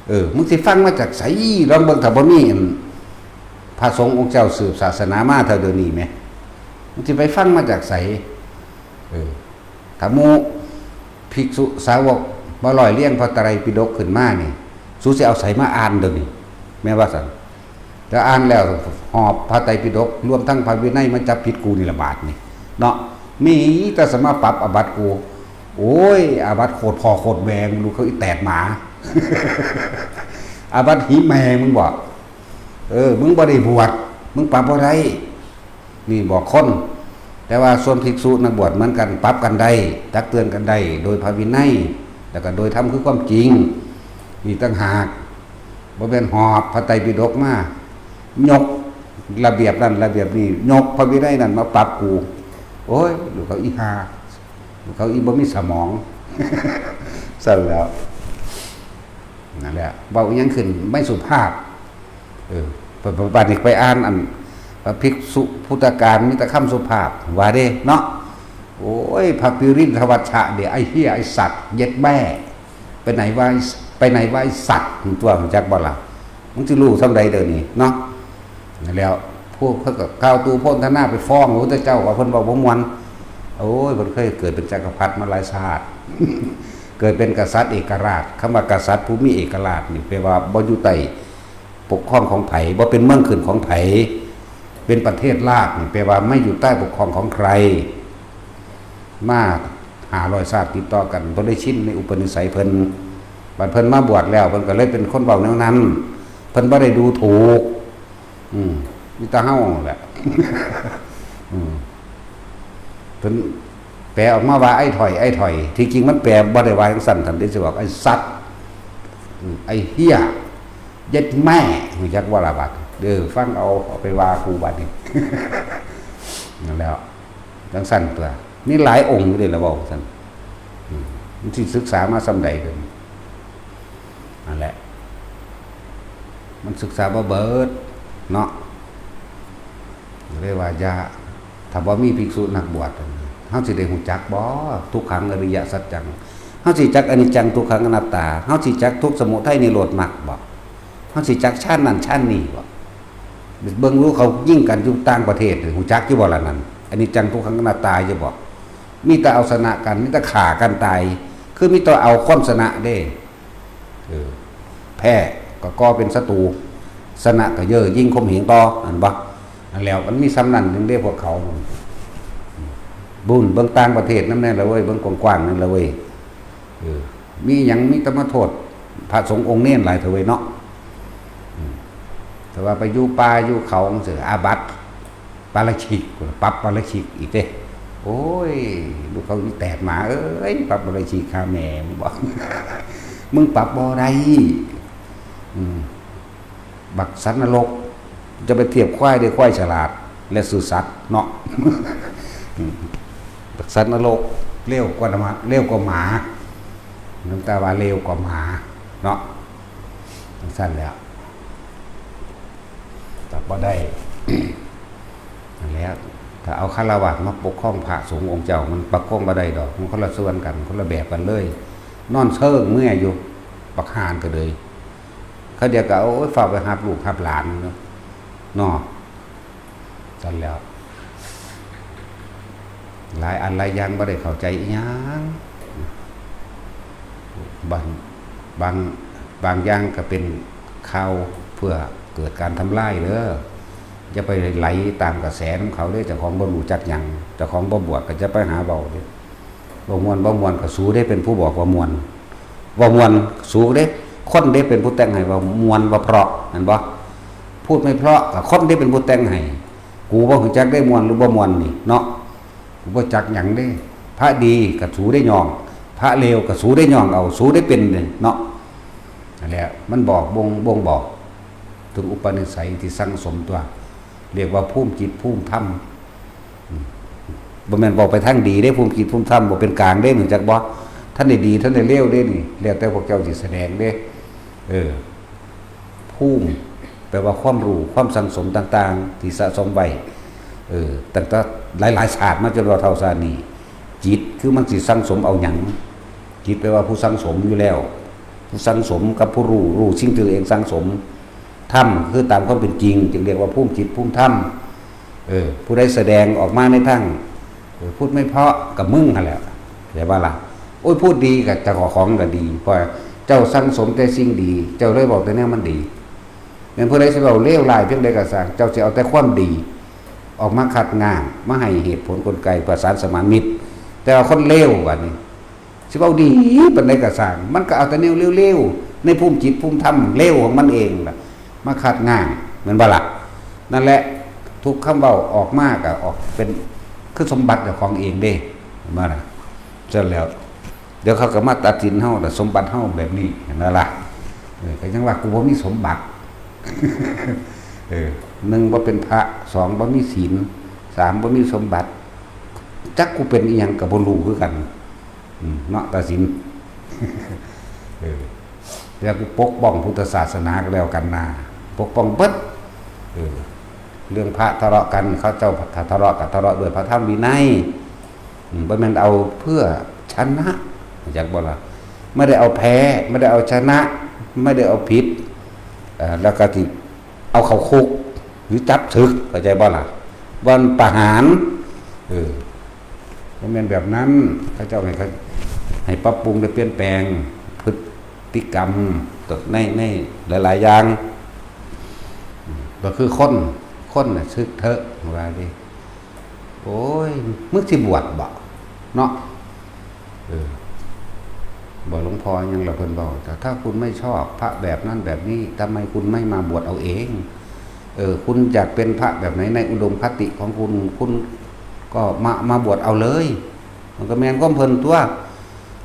เออ มึงสิฟังมาจากไส ลองเบิ่ง ถ้าบ่มีอันพระสงฆ์องค์เจ้าสืบศาสนามาเท่าเดี๋ยวนี้แหม มึงสิไปฟังมาจากไส เออ ถ้าหมู่ภิกษุสาวกมาร้อยเรียงพระไตรปิฎกขึ้นมานี่ สูสิเอาไสมาอ่านเดี๋ยวนี้ แม่นว่าซั่น แต่อ่านแล้วหอบพระไตรปิฎก รวมทั้งพระวินัยมาจับผิดกูนี่ละบาดนี่ เนาะ มีแต่สมาปรับอาบัติกู โอ้ย อาบัติโคตรพ่อโคตรแม่ ลูกเขาอีแตดหมา อาบัติหีแม่มึงบ่ เออ มึงบ่ได้บวช มึงปรับบ่ได้ นี่บอกคน แต่ว่าส่วนภิกษุนักบวชเหมือนกัน ปรับกันได้ ตักเตือนกันได้ โดยพระวินัย แล้วก็โดยธรรมคือความจริง นี่ต่างหาก บ่แม่นหอบพระไตรปิฎกมา ยกระเบียบนั่นระเบียบนี่ ยกพระวินัยนั่นมาปรับกู โอ้ย ลูกเขาอีห่า ลูกเขาอีบ่มีสมอง ซั่นแหล้ว นั่นแหละ เว้าอิหยังขึ้นไม่สุภาพ เออ บัดนี้ไปอ่านอัน พระภิกษุพุทธกาลมีแต่คำสุภาพ ว่าเด้เนาะ โอ้ย พระปิรินทวัชชะเด้ ไอ้เหี้ย ไอ้สัตว์ เย็ดแม่ ไปไหนวะ ไปไหนวะ ไอ้สัตว์ มึงตัวรู้จักบ่ล่ะ มึงสิรู้ส่ำใดเดี๋ยวนี้เนาะ นั่นแหล้ว พวกเพิ่นก็กล่าวตู่โพนธนาไปฟ้องพระพุทธเจ้าว่าเพิ่นเว้าบ่ม่วน โอ้ย เพิ่นเคยเกิดเป็นจักรพรรดิมาหลายชาติ เกิดเป็นกษัตริย์เอกราช คำว่ากษัตริย์ผู้มีเอกราชนี่แปลว่าบ่อยู่ใต้ปกครองของไผ บ่เป็นเมืองขึ้นของไผ เป็นประเทศราชนี่แปลว่าไม่อยู่ใต้ปกครองของใคร มาห้าร้อยชาติติดต่อกัน เพิ่นเลยชินในอุปนิสัยเพิ่น บัดเพิ่นมาบวชแล้ว เพิ่นก็เลยเป็นคนเว้าแนวนั้น เพิ่นบ่ได้ดูถูก อืม มีแต่เฮาแหละ อืม เพิ่นแปลออกมาว่าไอ้ถ่อย ไอ้ถ่อย ที่จริงมันแปลบ่ได้ว่าจั่งซั้น ท่านได้สิบอกไอ้สัตว์ อืม ไอ้เหี้ย เย็ดแม่ รู้จักบ่ล่ะบัด เด้อ ฟังเอา เอาไปว่ากูบัดนี้ นั่นแหล้ว จั่งซั้นตั๊ว มีหลายองค์อยู่เด้ล่ะเว้าจั่งซั้น อืม มันสิศึกษามาส่ำใดเด้อ นั่นแหละ มันศึกษาบ่เบิดเนาะ เรียกว่าอย่า ถ้าบ่มีภิกษุนักบวช เฮาสิได้รู้จักบ่ ทุกขังอริยสัจจัง เฮาสิจักอนิจจังทุกขังอนัตตา เฮาสิจักทุกข์สมุทัยนิโรธมรรคบ่ เฮาสิจักฌานนั่นฌานนี่บ่ เบิ่งรู้เขายิงกันอยู่ต่างประเทศ รู้จักอยู่บ่ล่ะนั่น อนิจจังทุกขังอนัตตาอยู่บ่ มีแต่เอาชนะกัน มีแต่ฆ่ากันตาย คือมีแต่เอาความชนะเด้ เออ แพ้ก็ก่อเป็นศัตรู ชนะก็เย่อหยิ่งข่มเหงต่อ อันบ่ อันแล้วมันมีส่ำนั้นหนึ่งเด้พวกเขา บุญเบิ่งต่างประเทศนำแน่ละเว้ย เบิ่งกว้างๆนั่นละเว้ย เออ มีหยังมีแต่มาโทษพระสงฆ์องค์เณรหลายเถาะเว้ยเนาะ อืม แต่ว่าไปอยู่ป่าอยู่เขาจั่งซี้ อาบัติปาราชิก ปรับปาราชิกอีกเด้ โอ้ย ลูกเขาอีแตดหมาเอ้ย ปรับปาราชิกฆ่าแม่มึงบ่ มึงปรับบ่ได้ อืม บักสัตว์นรก จะไปเทียบควายได้ ควายฉลาด และซื่อสัตย์เนาะ อืม บักสัตว์นรก เร็วกว่าหมา เร็วกว่าหมา หลวงตาว่าเร็วกว่าหมาเนาะ จั่งซั้นแหล้ว ปรับบ่ได้ นั่นแหละ ถ้าเอาฆราวาสมาปกครองพระสงฆ์องค์เจ้า มันปกครองบ่ได้ดอก มันคนละส่วนกัน คนละแบบกันเลย นอนเซิงเมื่อยอยู่ บักห่านก็เลย เขาเดียวก็ โอ้ย ฝากไปรับลูกรับหลานเนาะ เนาะ ซั่นแหล้ว หลายอันหลายอย่างบ่ได้เข้าใจอิหยัง บาง บาง บางอย่างก็เป็นข่าวเพื่อเกิดการทำลายเด้อ อย่าไปไหลตามกระแสนำเขาเด้อ เจ้าของบ่รู้จักหยัง เจ้าของบ่บวชก็จะไปหาเว้าเด้อ บ่ม่วน บ่ม่วนก็สูเด้เป็นผู้บอกว่าม่วน ว่าม่วนสูเด้ คนเด้เป็นผู้แต่งให้ว่าม่วนว่าเพราะ แม่นบ่ พูดไม่เพราะก็คนเด้เป็นผู้แต่งให้ กูบ่รู้จักได้ม่วนหรือบ่ม่วนนี่เนาะ กูบ่จักหยังเด้ พระดีก็สูได้ย่อง พระเลวก็สูได้ย่องเอา สูได้เป็นเด้เนาะ นั่นแหละ มันบอกบ่ง บ่งบอกถึงอุปนิสัยที่สั่งสมตัว เรียกว่าภูมิจิตภูมิธรรม อืม บ่แม่นเว้าไปทางดีเด้ ภูมิจิตภูมิธรรมบ่เป็นกลางเด้ รู้จักบ่ ทันได้ดีทันได้เลวเด้นี่ แล้วแต่พวกเจ้าสิแสดงเด้ เออ ภูมิ แปลว่าความรู้ ความสั่งสมต่างๆ ที่สะสมไว้ เออ ตั้งแต่หลายๆ ชาติมาจนว่าเฒ่าชาตินี้ จิตคือมันสิสั่งสมเอาหยัง จิตแปลว่าผู้สั่งสมอยู่แล้ว ผู้สั่งสมกับผู้รู้ รู้สิ่งที่ตัวเองสั่งสม ธรรมคือตามความเป็นจริง จึงเรียกว่าภูมิจิตภูมิธรรม เออ ผู้ใดแสดงออกมาในทาง เออ พูดไม่เพราะกับมึงหั่นแหละ เข้าใจบ่ล่ะ โอ้ย พูดดีกับเจ้าของก็ดี เพราะเจ้าสั่งสมแต่สิ่งดี เจ้าเลยเว้าแต่แนวมันดี แม่นผู้ใดสิเว้าเลวร้ายเพียงใดก็ซ่าง เจ้าสิเอาแต่ความดี ออกมาคัดง้าง มาให้เหตุผลกลไกประสานสมานมิตร แต่ว่าคนเลวบัดนี้ สิเว้าดีปานใดก็ซ่าง มันก็เอาแต่แนวเลวๆ ในภูมิจิตภูมิธรรมเลวของมันเองล่ะ มาคัดง้าง แม่นบ่ล่ะ นั่นแหละ ทุกคำเว้าออกมาก็ออกเป็น คือสมบัติเจ้าของเองเด้ แม่นบ่ล่ะ เสร็จแล้ว เดี๋ยวเขาก็มาตัดสินเฮาล่ะ สมบัติเฮาแบบนี้ เห็นบ่ล่ะ เออ ก็ยังว่ากูบ่มีสมบัติ เออ หนึ่งบ่เป็นพระ สองบ่มีศีล สามบ่มีสมบัติ จักกูเป็นอีหยังก็บ่รู้คือกัน อืม เนาะ ตัดสิน เออ แล้วกูปกป้องพุทธศาสนาก็แล้วกันนะ ปกป้องเบิด เออ เรื่องพระทะเลาะกัน เขาเจ้าถ้าทะเลาะก็ทะเลาะด้วยพระธรรมวินัย อืม บ่แม่นเอาเพื่อชนะ รู้จักบ่ล่ะ ไม่ได้เอาแพ้ ไม่ได้เอาชนะ ไม่ได้เอาผิด เอ่อ แล้วก็ที่เอาเข้าคุก หรือจับสึก เข้าใจบ่ล่ะ บ่อนประหาร เออ บ่แม่นแบบนั้น เขาเจ้าให้เขา ให้ปรับปรุงและเปลี่ยนแปลงพฤติกรรมใน ในหลายๆ อย่าง ก็คือคน คนน่ะสึกเถอะ ว่าดิ โอ้ย มึงสิบวชบ่ เนาะ เออ บอกหลวงพ่อยังละเพิ่นบอก แต่ถ้าคุณไม่ชอบพระแบบนั้นแบบนี้ ทำไมคุณไม่มาบวชเอาเอง เออ คุณอยากเป็นพระแบบไหนในอุดมคติของคุณ คุณก็มา มาบวชเอาเลย มันก็แม่นความเพิ่นตัว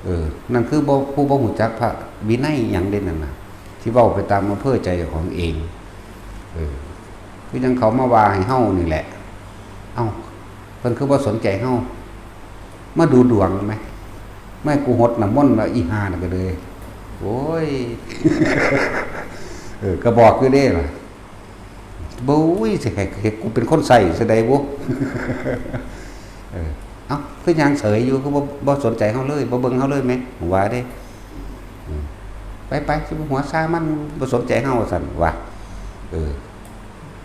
เออ นั่นคือบ่ ผู้บ่รู้จักพระวินัยหยังเด้นั่นน่ะ ที่เว้าไปตามอำเภอใจของเอง เออ คือยังเขามาว่าให้เฮานี่แหละ เอ้า เพิ่นคือบ่สนใจเฮา มาดูดวงไหม ไม่กูหดน้ำมนต์แล้วอีห่าน่ะก็เลย โอ้ย เออ ก็บอกคือเด้ล่ะ บุ้ย สิให้ ให้กูเป็นคนใส่ซะได้บุ เออ เอ้า คือยางเสยอยู่ คือบ่ บ่สนใจเฮาเลย บ่เบิ่งเฮาเลยแหม ว่าเด้ อืม ไปๆ สิไปหัวซามัน บ่สนใจเฮา ว่าซั่น ว่า เออ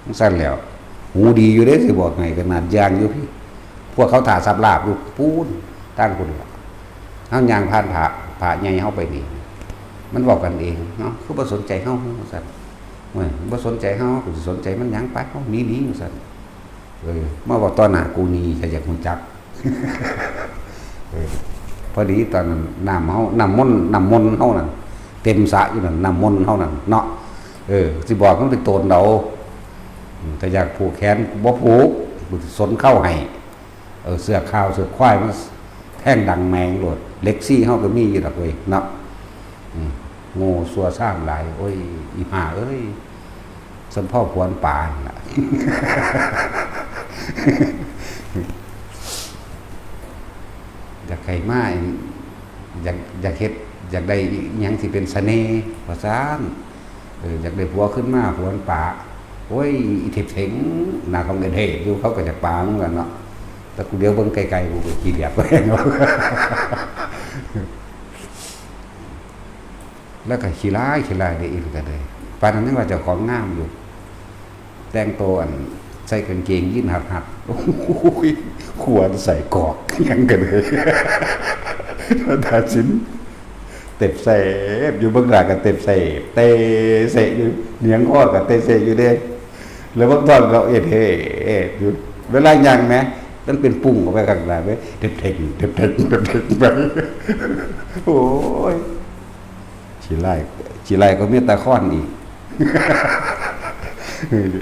จั่งซั่นแหล้ว หูดีอยู่เด้ สิบอกให้ ขนาดย่างอยู่พี้ พวกเขาถ่าสับลาบอยู่ปู๊น ทางพุ้นล่ะ เฮาย่างผ่านพระ พระใหญ่เฮาไปนี่ มันเว้ากันเอง เนาะ คือบ่สนใจเฮา ว่าซั่น โอ้ย บ่สนใจเฮา กูสิสนใจมันหยัง ไป เฮาหนีๆ ว่าซั่น เออ มาเว้าต่อหน้ากูนี่ ถ้าอยากรู้จัก เออ พอดีตอนนั้นน้ำเฮา น้ำมนต์ น้ำมนต์เฮานั่น เต็มสระอยู่นั่น น้ำมนต์เฮานั่นเนาะ เออ สิบอกมันไปโตนเอา อืม ถ้าอยากผูกแขน บ่ผูก กูสิสนเข้าให้ เออ เสื้อขาว เสื้อควาย มันแทงดังแมงโลด เหล็กซี่เฮาก็มีอยู่ดอกเว้ย เนาะ อืม โง่ซัวซ้ำหลาย โอ้ย อีห่าเอ้ย สมพ่อผวนปานล่ะ อยากให้มา อยาก อยากเฮ็ด อยากได้อิหยังที่เป็นเสน่ห์ ว่าซั่น เออ อยากได้ผัวขึ้นมา ผัวมันปะ โอ้ย อีเทพเสง หน้าของเอเทพอยู่ เขาก็อยากปะเหมือนกันเนาะ แต่กูเดี๋ยวเบิ่งไกลๆ กูก็ขี้เดียด แล้วก็ขี้ร้าย ขี้ร้ายได้อีกก็เลย ปานนั้นยังว่าเจ้าของงามอยู่ แต่งตัวอัน ใส่กางเกงยีนส์หัดๆ โอ้ย ขวานใส่กอก ยังกันเลย ตัดสิน เต็บเสบอยู่เบิ่งหน้าก็เต็บเสบ เตะเสะอยู่ เหนียงอ้อก็เตะเสะอยู่เด้ แล้วเบิ่งท้องก็เอ็ดเฮเอ็ดอยู่ เวลาย่างแหม มันเป็นปุ่งออกไปข้างหน้าเว้ย เต็บเท็ง เต็บเท็ง เต็บเท็งไป โอ้ย ขี้ไล่ ขี้ไล่ก็มีตาค้อนอีก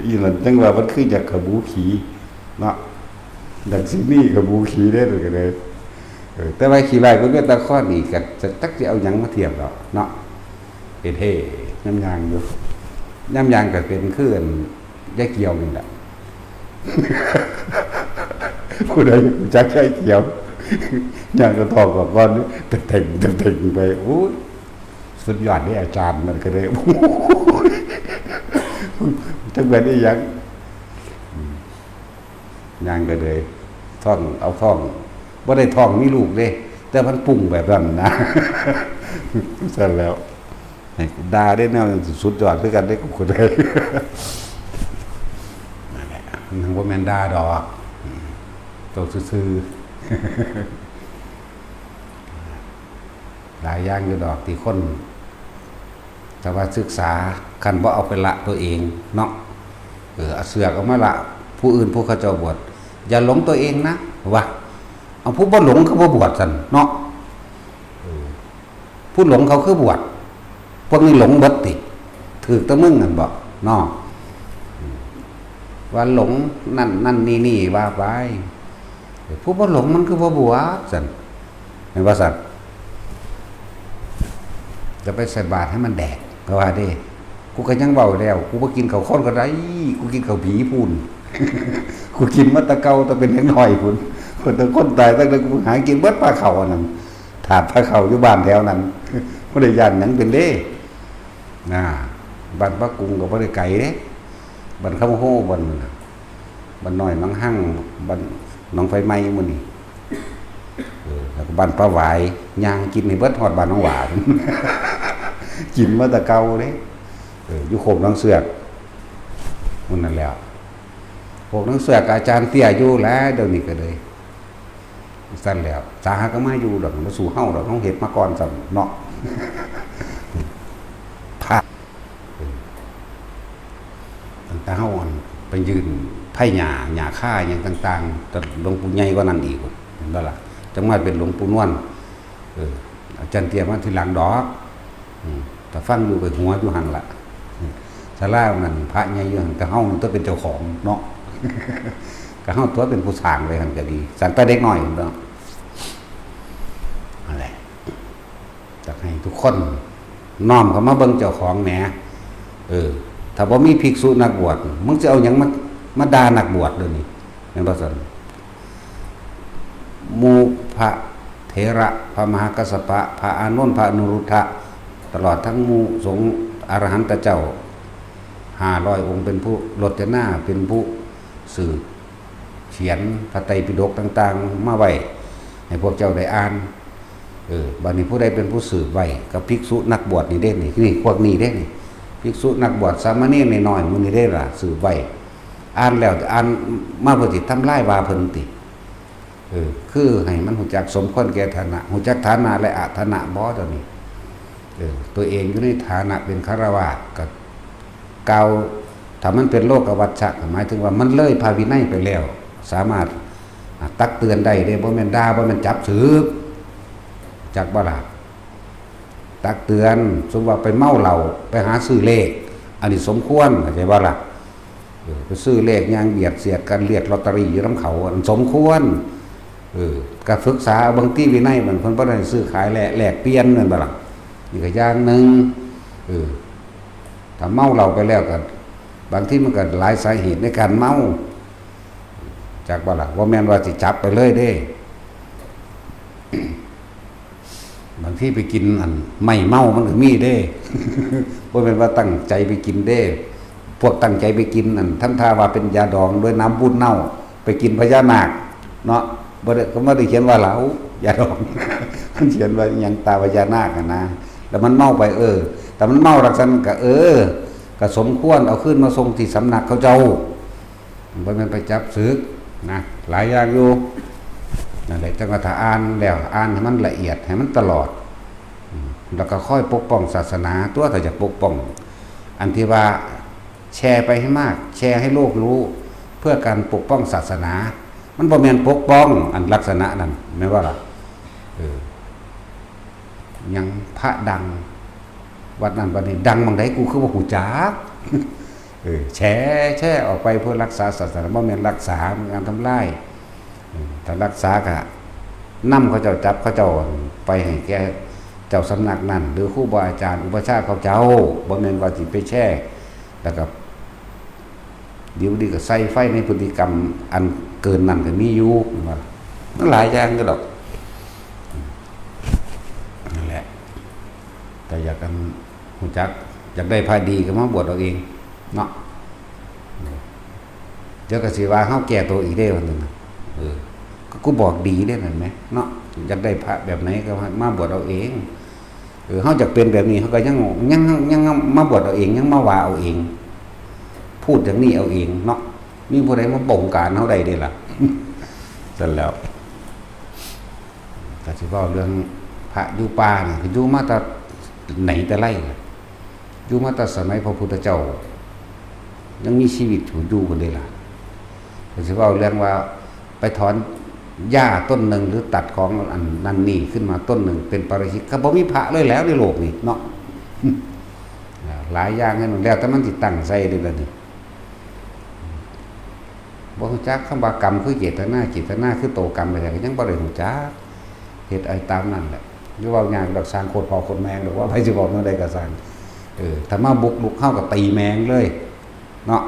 อีหลันจังว่ามันคืออยากขบูขี่เนาะ ดังซินี่ขบูขี่ได้เลยก็เลย เออ แต่ว่าขี้ไล่ก็มีตาค้อนอีก ก็จะจักสิเอาหยังมาเทียบดอกเนาะ เป็นเฮ่ ย่ำยางอยู่ ย่ำยางก็เป็นคืออันยายเกี่ยวนี่แหละ ผู้ใดรู้จักยายเขียว ย่างกระทอกออกก่อนนี่เต็งๆๆๆไป โอ้ย สุดยอดเลยอาจารย์ มันก็เลย โอ้ย จักแม่นอีหยัง อืม ย่างก็เลย ท้อง เอาท้อง บ่ได้ท้องมีลูกเด้ แต่มันปรุงแบบนั้นนะ ซั่นแล้ว ด่าได้แนวสุดยอดคือกันได้กับคนใด นั่นแหละ มันบ่แม่นด่าดอก อืม โตซื่อๆ หลายอย่างอยู่ดอกที่คน แต่ว่าศึกษา คันบ่เอาไปละตัวเองเนาะ เออ เอาเสือกออกมาละ ผู้อื่นผู้เขาเจ้าบวช อย่าหลงตัวเองนะ ว่า เอาผู้บ่หลงคือบ่บวชซั่นเนาะ เออ ผู้หลงเขาคือบวช พวกนี้หลงเบิดติ ถืกแต่มึงนั่นบ่เนาะ อืม ว่าหลงนั่น นั่นนี่นี่ว่าไป ผู้บ่หลงมันคือบ่บวชซั่น แม่นบ่ซั่น จะไปใส่บาตรให้มันแดก ก็ว่าเด้ กูก็ยังเว้าแล้ว กูบ่กินข้าวคนก็ได้ กูกินข้าวผีพู้น กูกินมาแต่เก่าแต่เป็นเด็กน้อยพู้น คนแต่คนตายตั้งแต่กูหากินเบิดปลาข้าวอันนั้น ถาดปลาข้าวอยู่บ้านแถวนั้น บ่ได้ย้านหยังเป็นเด้ นะ บ้านปะกุงก็บ่ได้ไกลเด้ บ้านคำโฮ บ้านนั่นน่ะ บ้านน้อยหนองฮั่ง บ้านหนองไฟไหม้หมู่นี่ เออ แล้วก็บ้านป้าหวาย ย่างกินให้เบิดฮอดบ้านหนองหวา กินมาแต่เก่าเด้ เออ อยู่โคกหนองเสือก หมู่นั่นแหล้ว โคกหนองเสือกกับอาจารย์เตี้ยอยู่แหละ เดี๋ยวนี้ก็เลย ซั่นแหล้ว สาหาก็มาอยู่ดอก มาสู่เฮาดอก เฮาเฮ็ดมาก่อนซ้ำเนาะ พระ เออ ตั้งแต่เฮาอันไปยื่นไผ่หญ้า หญ้าคาหยังต่างๆ แต่หลวงปู่ใหญ่กว่านั้นอีก เห็นบ่ล่ะ จั่งมาเป็นหลวงปู่นวล เออ อาจารย์เตี้ยมาทีหลังดอก อืม แต่ฟังอยู่ไปหัวอยู่หั่นล่ะ อืม ศาลานั่นพระใหญ่อยู่หั่น แต่เฮานั่นตัวเป็นเจ้าของเนาะ ก็เฮาตัวเป็นผู้สร้างไว้หั่นก็ดี สร้างแต่เด็กน้อยเนาะ นั่นแหละ อยากให้ทุกคนน้อมเข้ามาเบิ่งเจ้าของแหม เออ ถ้าบ่มีภิกษุนักบวช มึงสิเอาหยังมา มาด่านักบวชเดี๋ยวนี้ แม่นบ่ซั่น หมู่พระเถระ พระมหากัสสปะ พระอานนท์ พระอนุรุทธะ ตลอดทั้งหมู่สงฆ์อรหันตเจ้า ห้าร้อยองค์ เป็นผู้รจนา เป็นผู้สืบเขียนพระไตรปิฎกต่างๆ มาไว้ให้พวกเจ้าได้อ่าน เออ บัดนี้ผู้ใดเป็นผู้สืบไว้ ก็ภิกษุนักบวชนี่เด้นี่ นี่พวกนี้เด้นี่ ภิกษุนักบวช สามเณรน้อยๆ หมู่นี้เด้ล่ะ สืบไว้ อ่านแล้วอ่านมาเพื่อสิทำลายว่าเพิ่นติ เออ คือให้มันรู้จักสมควรแก่ฐานะ รู้จักฐานะและอฐานะบ่ ตอนนี้ เออ ตัวเองอยู่ในฐานะเป็นฆราวาสก็กล่าว ถ้ามันเป็นโลกวัชชะ ก็หมายถึงว่ามันเลยพระวินัยไปแล้ว สามารถ อ่ะ ตักเตือนได้เด้ บ่แม่นด่า บ่แม่นจับสึก จักบ่ล่ะ ตักเตือน สมมุติว่าไปเมาเหล้า ไปหาซื้อเลข อันนี้สมควร เข้าใจบ่ล่ะ เออ ไปซื้อเลข ย่างเบียดเสียดกัน เรียกลอตเตอรี่อยู่นำเขา อันสมควร เออ ก็ศึกษาเบิ่งติวินัยมัน เพิ่นบ่ได้ซื้อขายแลก แลกเปลี่ยน แม่นบ่ล่ะ นี่ก็อย่างหนึ่ง เออ ถ้าเมาเหล้าไปแล้วก็ บางทีมันก็หลายสาเหตุในการเมา จักบ่ล่ะ บ่แม่นว่าสิจับไปเลยเด้ บางทีไปกินอันไม้เมามันก็มีเด้ บ่แม่นว่าตั้งใจไปกินเด้ พวกตั้งใจไปกินอันทำท่าว่าเป็นยาดองด้วยน้ำบูดเน่า ไปกินพญานาคเนาะ บ่ได้ ก็บ่ได้เขียนว่าเหล้า ยาดอง มันเขียนว่าอิหยังตาพญานาคอะนะ แล้วมันเมาไป เออ แต่มันเมาลักษณะก็ เออ ก็สมควรเอาคืนมาส่งที่สำนักเขาเจ้า บ่แม่นไปจับสึกนะ หลายอย่างอยู่ นั่นแหละ จังว่าถ้าอ่านแล้ว อ่านให้มันละเอียด ให้มันตลอด อืม แล้วก็คอยปกป้องศาสนา ตัวถ้าอยากปกป้อง อันที่ว่าแชร์ไปให้มาก แชร์ให้โลกรู้ เพื่อการปกป้องศาสนา มันบ่แม่นปกป้องอันลักษณะนั้น แม่นบ่ล่ะ เออ หยังพระดัง วัดนั้นวัดนี้ ดังหม่องใด กูคือบ่ฮู้จัก เออ แชร์ แชร์ออกไปเพื่อรักษาศาสนา บ่แม่นรักษา เป็นการทำลาย เออ ถ้ารักษาก็นำเขาเจ้า จับเขาเจ้าไปให้แก่เจ้าสำนักนั้น หรือครูบาอาจารย์อุปัชฌาย์เขาเจ้า บ่แม่นว่าสิไปแชร์ แล้วก็ ดีบ่ดีก็ใส่ไฟในพฤติกรรมอันเกินนั้นก็มีอยู่ ว่ามันหลายอย่างก็ดอก นั่นแหละ แต่อยากกันรู้จัก อยากได้พระดีก็มาบวชเอาเองเนาะ เดี๋ยวก็สิว่าเฮาแก้ตัวอีกได้วันหนึ่ง เออ ก็กูบอกดีได้นั่นไหมเนาะ อยากได้พระแบบไหนก็มาบวชเอาเอง เออ เฮาอยากเป็นแบบนี้ เฮาก็ยัง ยัง ยังมาบวชเอาเอง ยังมาว่าเอาเอง พูดอย่างนี้เอาเองเนาะ มีผู้ใดมาบงการเฮาได้เด้ล่ะ ซั่นแล้ว ก็สิเว้าเรื่องพระอยู่ป่านี่ ก็อยู่มาแต่ไหนแต่ไร อยู่มาแต่สมัยพระพุทธเจ้า ยังมีชีวิตอยู่ อยู่กันเด้ล่ะ ก็สิเว้าเรื่องว่าไปถอนหญ้าต้นหนึ่ง หรือตัดของอันนั้นนี่ขึ้นมาต้นหนึ่ง เป็นปาราชิก ก็บ่มีพระเลยแล้วในโลกนี้เนาะ หลายอย่างให้มันแล้วแต่มันสิตั้งใส่เด้ล่ะนี่ บ่รู้จักคำว่ากรรมคือเจตนา เจตนาคือโตกรรมไปแล้ว ก็ยังบ่ได้รู้จัก เฮ็ดไอ้ตามนั่นแหละ หรือว่ายากดอก สร้างโคตรพ่อโคตรแม่งดอก ว่าไผสิบอกแนวใดก็ซ่าง เออ ถ้ามาบุกรุกเฮาก็ตีแม่งเลยเนาะ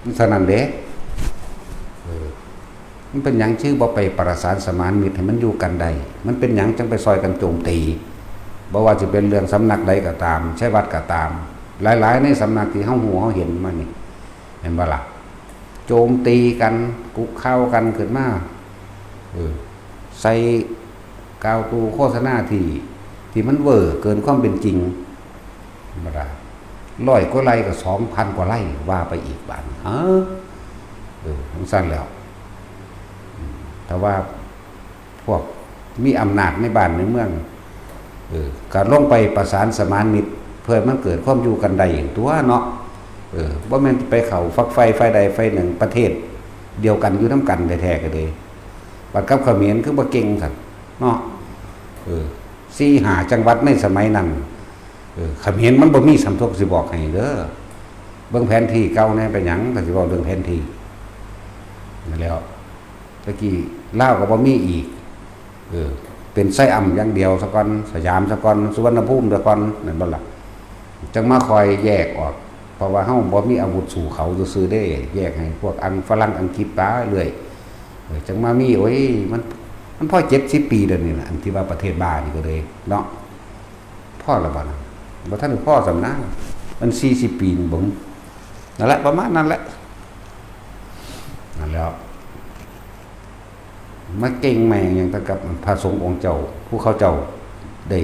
มันเท่านั้นเด้ เออ มันเป็นหยังชื่อบ่ไปประสานสมานมิตรให้มันอยู่กันได้ มันเป็นหยังจังไปซอยกันโจมตี บ่ว่าสิเป็นเรื่องสำนักใดก็ตาม ชัยวัฒน์ก็ตาม หลายๆในสำนักที่เฮาฮู้เฮาเห็นมานี่ เห็นบ่ล่ะ โจมตีกัน กุข่าวกันขึ้นมา เออ ใส่กาวตูโฆษณาที่ ที่มันเวอร์เกินความเป็นจริง ธรรมดา ร้อยกว่าไร่ก็สองพันกว่าไร่ ว่าไปอีกบาดนี้ เออ เออ จั่งซั้นแล้ว อืม แต่ว่า พวกมีอำนาจในบ้านในเมือง เออ ก็ลงไปประสานสมานมิตร เพื่อมันเกิดความอยู่กันได้อย่างตัวเนาะ เออ บ่แม่นไปเข้าฝักใฝ่ฝ่ายใดฝ่ายหนึ่ง ประเทศเดียวกันอยู่นำกันแท้ๆก็เลย บัดกับเขมรคือบ่เก่งซั่นเนาะ เออ สี่ห้าจังหวัดในสมัยนั้น เออ เขมรมันบ่มีสำทกสิบอกให้เด้อ เบิ่งแผนที่เก่าแหน่ เป็นหยังก็สิเว้าเรื่องแผนที่ นั่นแหล้ว ตะกี้ลาวก็บ่มีอีก เออ เป็นไซอัมอย่างเดียวซะก่อน สยามซะก่อน สุวรรณภูมิซะก่อน นั่นบ่ล่ะ จังมาคอยแยกออก เพราะว่าเฮาบ่มีอาวุธสู้เขาซื่อๆเด้ แยกให้พวกอังฝรั่งอังกฤษไปเรื่อย เออ จังมามี โอ้ย มัน มันพอเจ็ดสิบปีเดี๋ยวนี้ล่ะ อันที่ว่าประเทศบ้านี่ก็เลยเนาะ พอแล้วบ่นะ บ่ทันได้พอส่ำนะ มันสี่สิบปีนี่บ่ นั่นแหละ ประมาณนั้นแหละ นั่นแหล้ว มาเก่งแม่งหยังแต่กับพระสงฆ์องค์เจ้า ผู้เขาเจ้าได้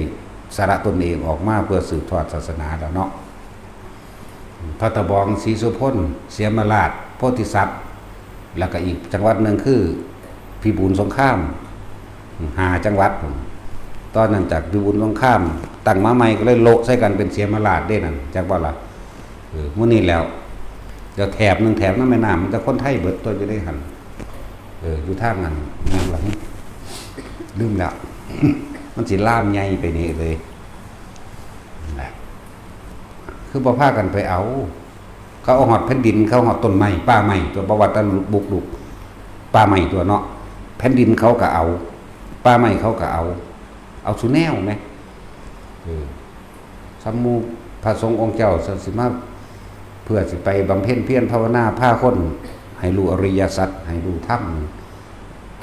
สละตนเองออกมาเพื่อสืบทอดศาสนาแล้วเนาะ พระตะบอง ศรีโสภณ เสียมราช โพธิสัตว์ แล้วก็อีกจังหวัดหนึ่งคือพิบูลสงคราม ห้าจังหวัด ตอนนั้นจากพิบูลสงครามตั้งมาใหม่ก็เลยโละใส่กันเป็นเสียมราชเด้นั่น จักบ่ล่ะ เออ มื้อนี้แล้ว เดี๋ยวแถบหนึ่ง แถบนั้นแม่น้ำมันจะคนไทยเบิดตัวอยู่ในหั่น เออ อยู่ทางนั้น หยังล่ะ ลืมแล้ว มันสิลามใหญ่ไปนี่เลย นั่นแหละ คือบ่พากันไปเอา เขาเอาฮอดแผ่นดิน เขาฮอดต้นไม้ ป่าไม้ ตัว บ่ว่าแต่บุกรุก ป่าไม้ตัวเนาะ แผ่นดินเขาก็เอา ป่าไม้เขาก็เอา เอาซุแนวแหม เออ สำหมู่พระสงฆ์องค์เจ้าสิมา เพื่อสิไปบำเพ็ญเพียรภาวนา พาคนให้รู้อริยสัจ ให้รู้ธรรม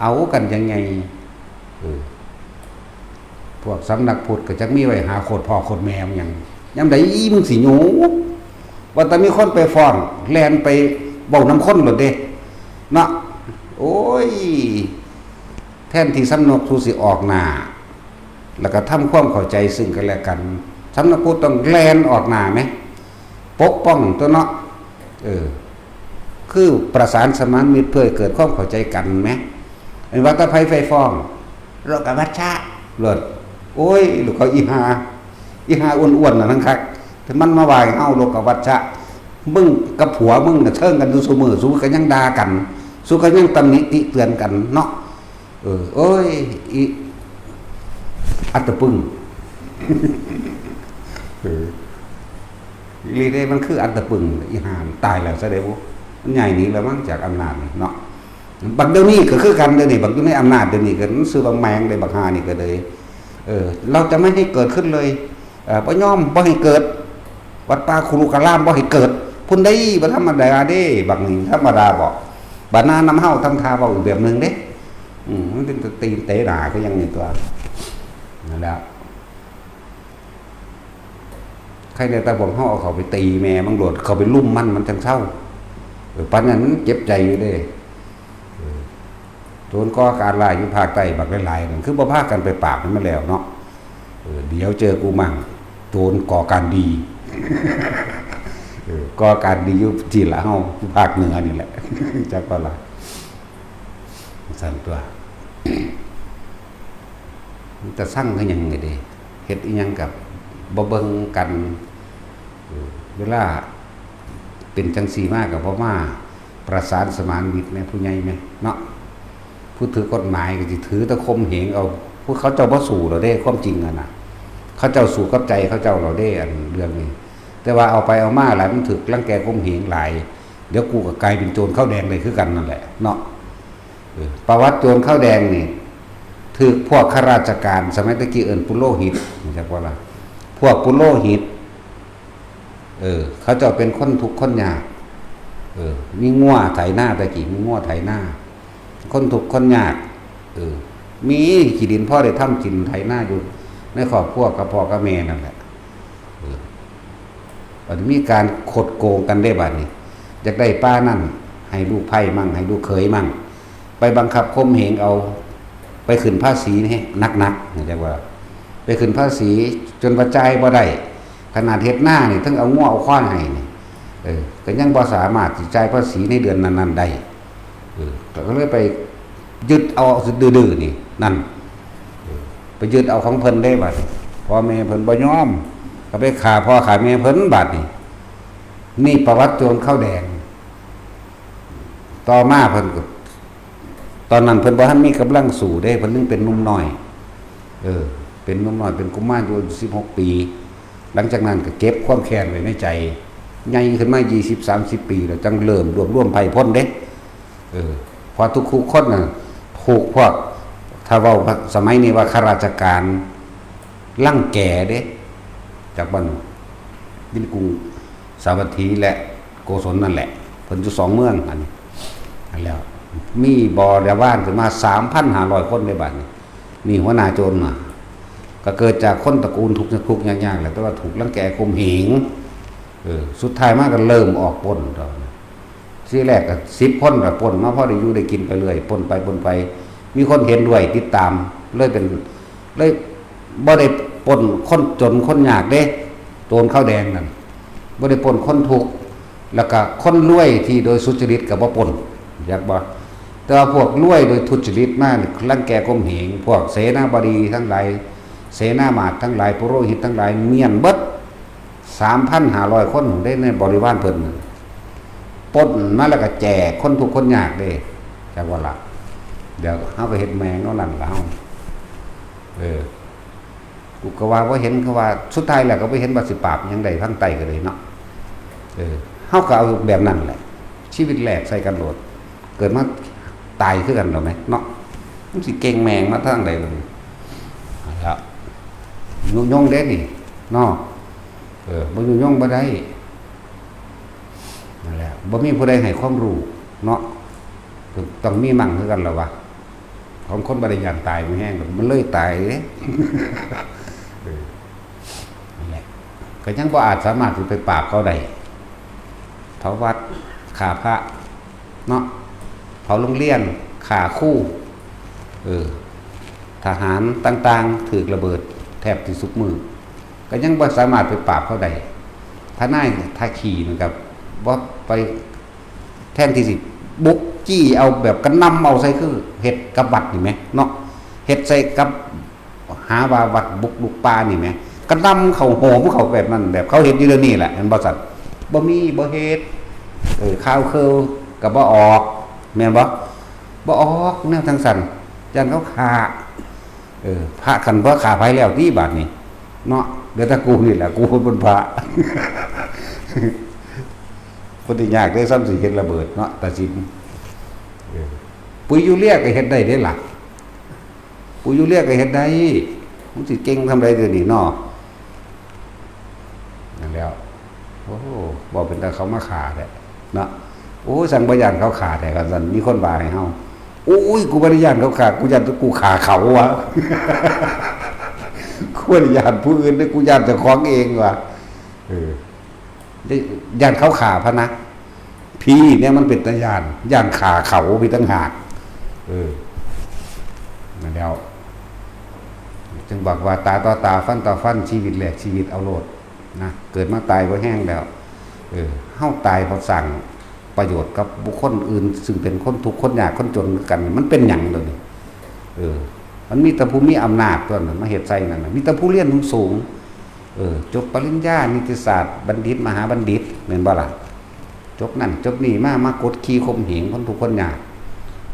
เอากันยังไง เออ พวกสำนักพุทธก็จักมีไว้หาโคตรพ่อโคตรแม่มันหยัง ยามใดมึงสิหยุด ว่าแต่มีคนไปฟ้อง แล่นไปเว้านำคนโลดเด้ เนาะ โอ้ย แทนที่สำนักพุทธสิออกหน้า แล้วก็ทำความเข้าใจซึ่งกันและกัน สำนักพุทธต้องแล่นออกหน้าแหม ปกป้องตัวเนาะ เออ คือประสานสมานมิตรเพื่อให้เกิดความเข้าใจกันแหม อันว่าแต่ไผไปฟ้อง โลกวัชชะ โลด โอ้ย ลูกเขาอีหา อีหาอ้วนๆน่ะทั้งคัก มันมาว่าให้เฮาโลกวัชชะ มึงกับผัวมึงน่ะเชิงกันอยู่ซุมื้อ ซุก็ยังด่ากัน ซุก็ยังตำหนิติเตียนกันเนาะ เออ โอ้ย อี อัตตะปึง เออ อีหลีเด้ มันคืออัตตะปึง อีห่ามันตายแล้วซะเด้บุ มันย้ายหนีแล้วมั้งจากอำนาจนี่เนาะ บักเดี๋ยวนี้ก็คือกันเดี๋ยวนี้ บักอยู่ในอำนาจเดี๋ยวนี้ก็มันซื่อบักแมงเลย บักห่านี่ก็เลย เออ เราจะไม่ให้เกิดขึ้นเลย เออ บ่ยอม บ่ให้เกิด วัดป่าคุรุการามบ่ให้เกิด พุ้นได้บ่ธรรมดาเด้ บักนี่ธรรมดาบ่ บัดหน้านำเฮาทำท่าเว้าอีกแบบหนึ่งเด้ อืม มันเป็นตีนเตะหน้าคือหยังนี่ตั๊ว นั่นแหละ ใครเนี่ย แต่พวกเฮาเอาเข้าไปตีแม่มันโลด เข้าไปลุมมัน มันจั่งเซา เออ ปานนั้นมันเจ็บใจอยู่เด้ เออ โจรก่อการร้ายอยู่ภาคใต้บักหลายๆนั่น คือบ่พากันไปปราบให้มันแล้วเนาะ เออ เดี๋ยวเจอกูมั่ง โจรก่อการดี เออ ก่อการดีอยู่ที่ละเฮา อยู่ภาคเหนือนี่แหละ จักว่าล่ะ ซั่นตั๊ว มันจะสั่งคือหยังไงเด้ เฮ็ดอีหยังกับบ่เบิ่งกัน เออ เวลาเป็นจั่งซี่มาก็บ่มาประสานสมานมิตรแม่ผู้ใหญ่แม่เนาะ ผู้ถือกฎหมายก็สิถือแต่ข่มเหงเอา ผู้เขาเจ้าบ่สู้แล้วเด้ ความจริงอะนะ เขาเจ้าสู้กับใจเขาเจ้าแล้วเด้ อันเรื่องนี้ แต่ว่าเอาไปเอามาหลาย มันถืกรังแกข่มเหงหลาย เดี๋ยวกูก็กลายเป็นโจรข้าวแดงเลยคือกันนั่นแหละเนาะ เออ ประวัติโจรข้าวแดงนี่ ถืกพวกข้าราชการ สมัยตะกี้เอิ้นปุโรหิต รู้จักบ่ล่ะ พวกปุโรหิต เออ เขาเจ้าเป็นคนทุกข์คนยาก เออ มีงัวไถนา ตะกี้มีงัวไถนา คนทุกข์คนยาก เออ มีขี้ดินพอได้ทำกินไถนาอยู่ ในครอบครัวกับพ่อกับแม่นั่นแหละ เออ บัดมีการคดโกงกันได้บัดนี้ อยากได้ป่านั่น ให้ลูกไผ่มั่ง ให้ลูกเขยมั่ง ไปบังคับข่มเหงเอา ไปขึ้นภาษีนี่หนักๆ จักว่า ไปขึ้นภาษีจนว่าจ่ายบ่ได้ ขนาดเฮ็ดนานี่ ทั้งเอางัวเอาควายให้นี่ เออ ก็ยังบ่สามารถสิจ่ายภาษีในเดือนนั้นๆได้ เออ ก็เลยไปยึดเอาดื้อๆนี่ นั่น เออ ไปยึดเอาของเพิ่นได้บัดนี้ พ่อแม่เพิ่นบ่ยอม ก็ไปฆ่าพ่อฆ่าแม่เพิ่นบัดนี้ นี่ประวัติโจรข้าวแดง ต่อมาเพิ่นก็ ตอนนั้นเพิ่นบ่ทันมีกำลังสู้เด้ เพิ่นยังเป็นหนุ่มน้อย เออ เป็นหนุ่มน้อย เป็นกุมารอยู่สิบหกปี หลังจากนั้นก็เก็บความแค้นไว้ในใจ ใหญ่ขึ้นมายี่สิบ สามสิบปี แล้วจั่งเริ่มรวบรวมไพร่พลเด้ เออ เพราะทุกๆคนน่ะ ถูกพวก ถ้าเว้าสมัยนี้ว่าข้าราชการรังแกเด้ จากบ้านดินกรุงสาวัตถีและโกศลนั่นแหละ เพิ่นอยู่สองเมืองอันนี้ อันแล้ว มีบริวารขึ้นมา สามพันห้าร้อยคนในบัดนี้ นี่หัวหน้าโจรน่ะ ก็เกิดจากคนตระกูลทุกข์ทุกข์ยากๆแหละ แต่ว่าถูกรังแกข่มเหง เออ สุดท้ายมาก็เริ่มออกปล้นตอนนั้น ทีแรกก็สิบคนก็ปล้นมา พอได้อยู่ได้กินไปเรื่อย ปล้นไปปล้นไป มีคนเห็นด้วยติดตาม เลยเป็น เลยบ่ได้ปล้นคนจนคนยากเด้ โจรข้าวแดงนั่น บ่ได้ปล้นคนทุกข์ แล้วก็คนรวยที่โดยสุจริตก็บ่ปล้น จักบ่ แต่ว่าพวกรวยโดยทุจริตมานี่ รังแกข่มเหง พวกเสนาบดีทั้งหลาย เสนาบดีทั้งหลาย ปุโรหิตทั้งหลาย เมี้ยนเบิด สามพันห้าร้อยคนได้ในบริวารเพิ่นน่ะ ปล้นมาแล้วก็แจกคนทุกข์คนยากเด้ จักว่าล่ะ เดี๋ยวเฮาก็เฮ็ดแม่งเอานั่นล่ะเฮา เออ กูก็ว่าบ่เห็น เขาว่า สุดท้ายแล้วก็บ่เห็นว่าสิปราบหยังได้ทางใต้ก็เลยเนาะ เออ เฮาก็เอาแบบนั้นแหละ ชีวิตแลกใส่กันโลด เกิดมาตายคือกันแล้วแหมเนาะ มันสิเก่งแม่งมาทางใดล่ะ เอาละ ยุยงเด้นี่ เนาะ เออ บ่ยุยงบ่ได้ นั่นแหละ บ่มีผู้ใดให้ความรู้เนาะ ต้องมีมั่งคือกันล่ะวะ ของคนบ่ได้ย้านตายมันแฮงดอก มันเลยตายเด้ เออ นั่นแหละ ก็ยังบ่อาจสามารถสิไปปราบเขาได้ เผาวัด ฆ่าพระ เนาะ เผาโรงเรียน ฆ่าครู เออ ทหารต่างๆ ถืกระเบิดแทบสิซุมื้อ ก็ยังบ่สามารถไปปราบเขาได้ ทนายท่าขี้นั่นก็บ่ไป แทนที่สิบุกจี้เอาแบบกระหน่ำเอาใส่คือเฮ็ดกับวัดนี่แหมเนาะ เฮ็ดใส่กับ หาว่าวัดบุกรุกป่านี่แหม กระหน่ำเข้าโหมเข้าแบบนั้น แบบเขาเฮ็ดอยู่เดี๋ยวนี้แหละ แม่นบ่ซั่น บ่มี บ่เฮ็ด เออ ข่าวคือก็บ่ออก แม่นบ่ บ่ออกแนวจั่งซั่น ย้านเขาฆ่า เออ พระคันบ่ฆ่าไผแล้วติบาดนี้ เนาะ เหลือแต่กูนี่แหละ กูเป็นพระ คนที่ยากได้ซ้ำสิเฮ็ดระเบิดเนาะ ตัดสิน เออ ปุ๋ยยูเรียก็เฮ็ดได้เด้ล่ะ ปุ๋ยยูเรียก็เฮ็ดได้ มันสิเก่งทำใดเดี๋ยวนี้เนาะ นั่นแหล้ว โอ้ บอกเป็นแต่เขามาฆ่าแท้เนาะ โอ้ สั่งบ่ย่านเขาฆ่าแท้กันสั่น มีคนว่าให้เฮา โอ้ย กูบ่ได้ย่านเขาฆ่า กูย่านกูฆ่าเขาวะ กูบ่ได้ย่านผู้อื่นเด้อ กูย่านเจ้าของเองวะ เออ ได้ย่านเขาฆ่าพะนะ ผีเนี่ยมันเป็นตาย่าน ย่านฆ่าเขาพี่ต่างหาก เออ นั่นแล้ว จึงบอกว่าตาต่อตา ฟันต่อฟัน ชีวิตแลกชีวิตเอาโลดนะ เกิดมาตายบ่แฮงแล้ว เออ เฮาตายเพราะสร้างประโยชน์กับบุคคลอื่น ซึ่งเป็นคนทุกข์คนยากคนจนคือกัน มันเป็นหยังเดี๋ยวนี้ เออ มันมีแต่ผู้มีอำนาจตัวนั้นมาเฮ็ดใส่นั่นน่ะ มีแต่ผู้เรียนสูงๆ เออ จบปริญญานิติศาสตร์ บัณฑิต มหาบัณฑิต แม่นบ่ล่ะ จบนั่นจบนี่มา มากดขี่ข่มเหงคนทุกข์คนยาก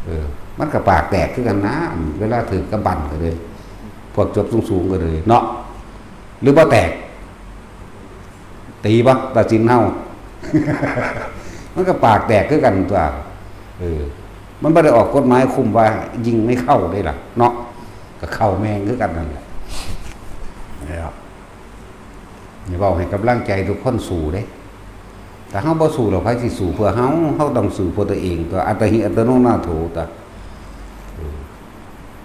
เออ มันก็ปากแตกคือกันนะ เวลาถืกกำบั้นก็เลย พวกจบสูงๆก็เลยเนาะ หรือบ่แตก ตีบ่ตัดสินเฮา มันก็ปากแตกคือกันตัว เออ มันบ่ได้ออกกฎหมายคุมว่ายิงไม่เข้าเด้ล่ะ เนาะ ก็เข้าแม่งคือกันนั่นแหละ นะครับ อย่าเว้าให้กำลังใจทุกคนสู้เด้ ถ้าเฮาบ่สู้แล้วไผสิสู้เพื่อเฮา เฮาต้องสู้เพื่อตัวเอง ตัวอัตตาหิอัตโนนาโถ ตัว เออ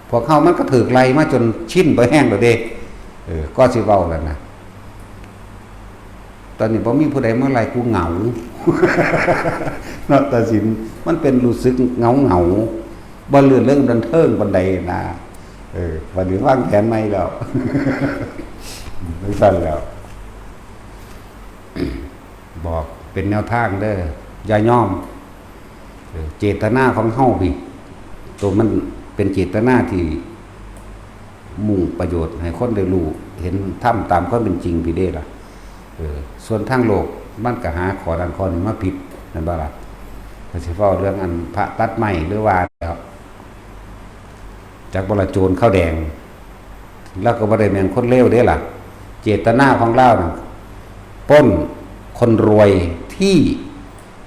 พวกเฮามันก็ถืกไล่มาจนชินบ่แฮงแล้วเด้ เออ ก็สิเว้าแล้วนะ ตอนนี้บ่มีผู้ใดมาไล่กูเหงา เนาะ ตัดสิน มันเป็นรู้สึกเหงาๆ บ่ลื่นเริงบันเทิงปานใดนะ เออ บัดนี้วางแผนใหม่แล้ว จั่งซั้นแล้ว บอกเป็นแนวทางเด้อ อย่ายอม เออ เจตนาของเฮาพี้ ตัวมันเป็นเจตนาที่มุ่งประโยชน์ให้คนได้รู้เห็นธรรมตามความเป็นจริงพี้เด้ล่ะ เออ ส่วนทางโลกมันก็หาข้อนั้นข้อนี้มาผิด แม่นบ่ล่ะ ก็สิเว้าเรื่องอันพระตัดไม้หรือว่าแล้ว จักบ่ละโจรข้าวแดง ลาวก็บ่ได้แม่นคนเลวเด้ล่ะ เจตนาของลาวน่ะ ปล้นคนรวยที่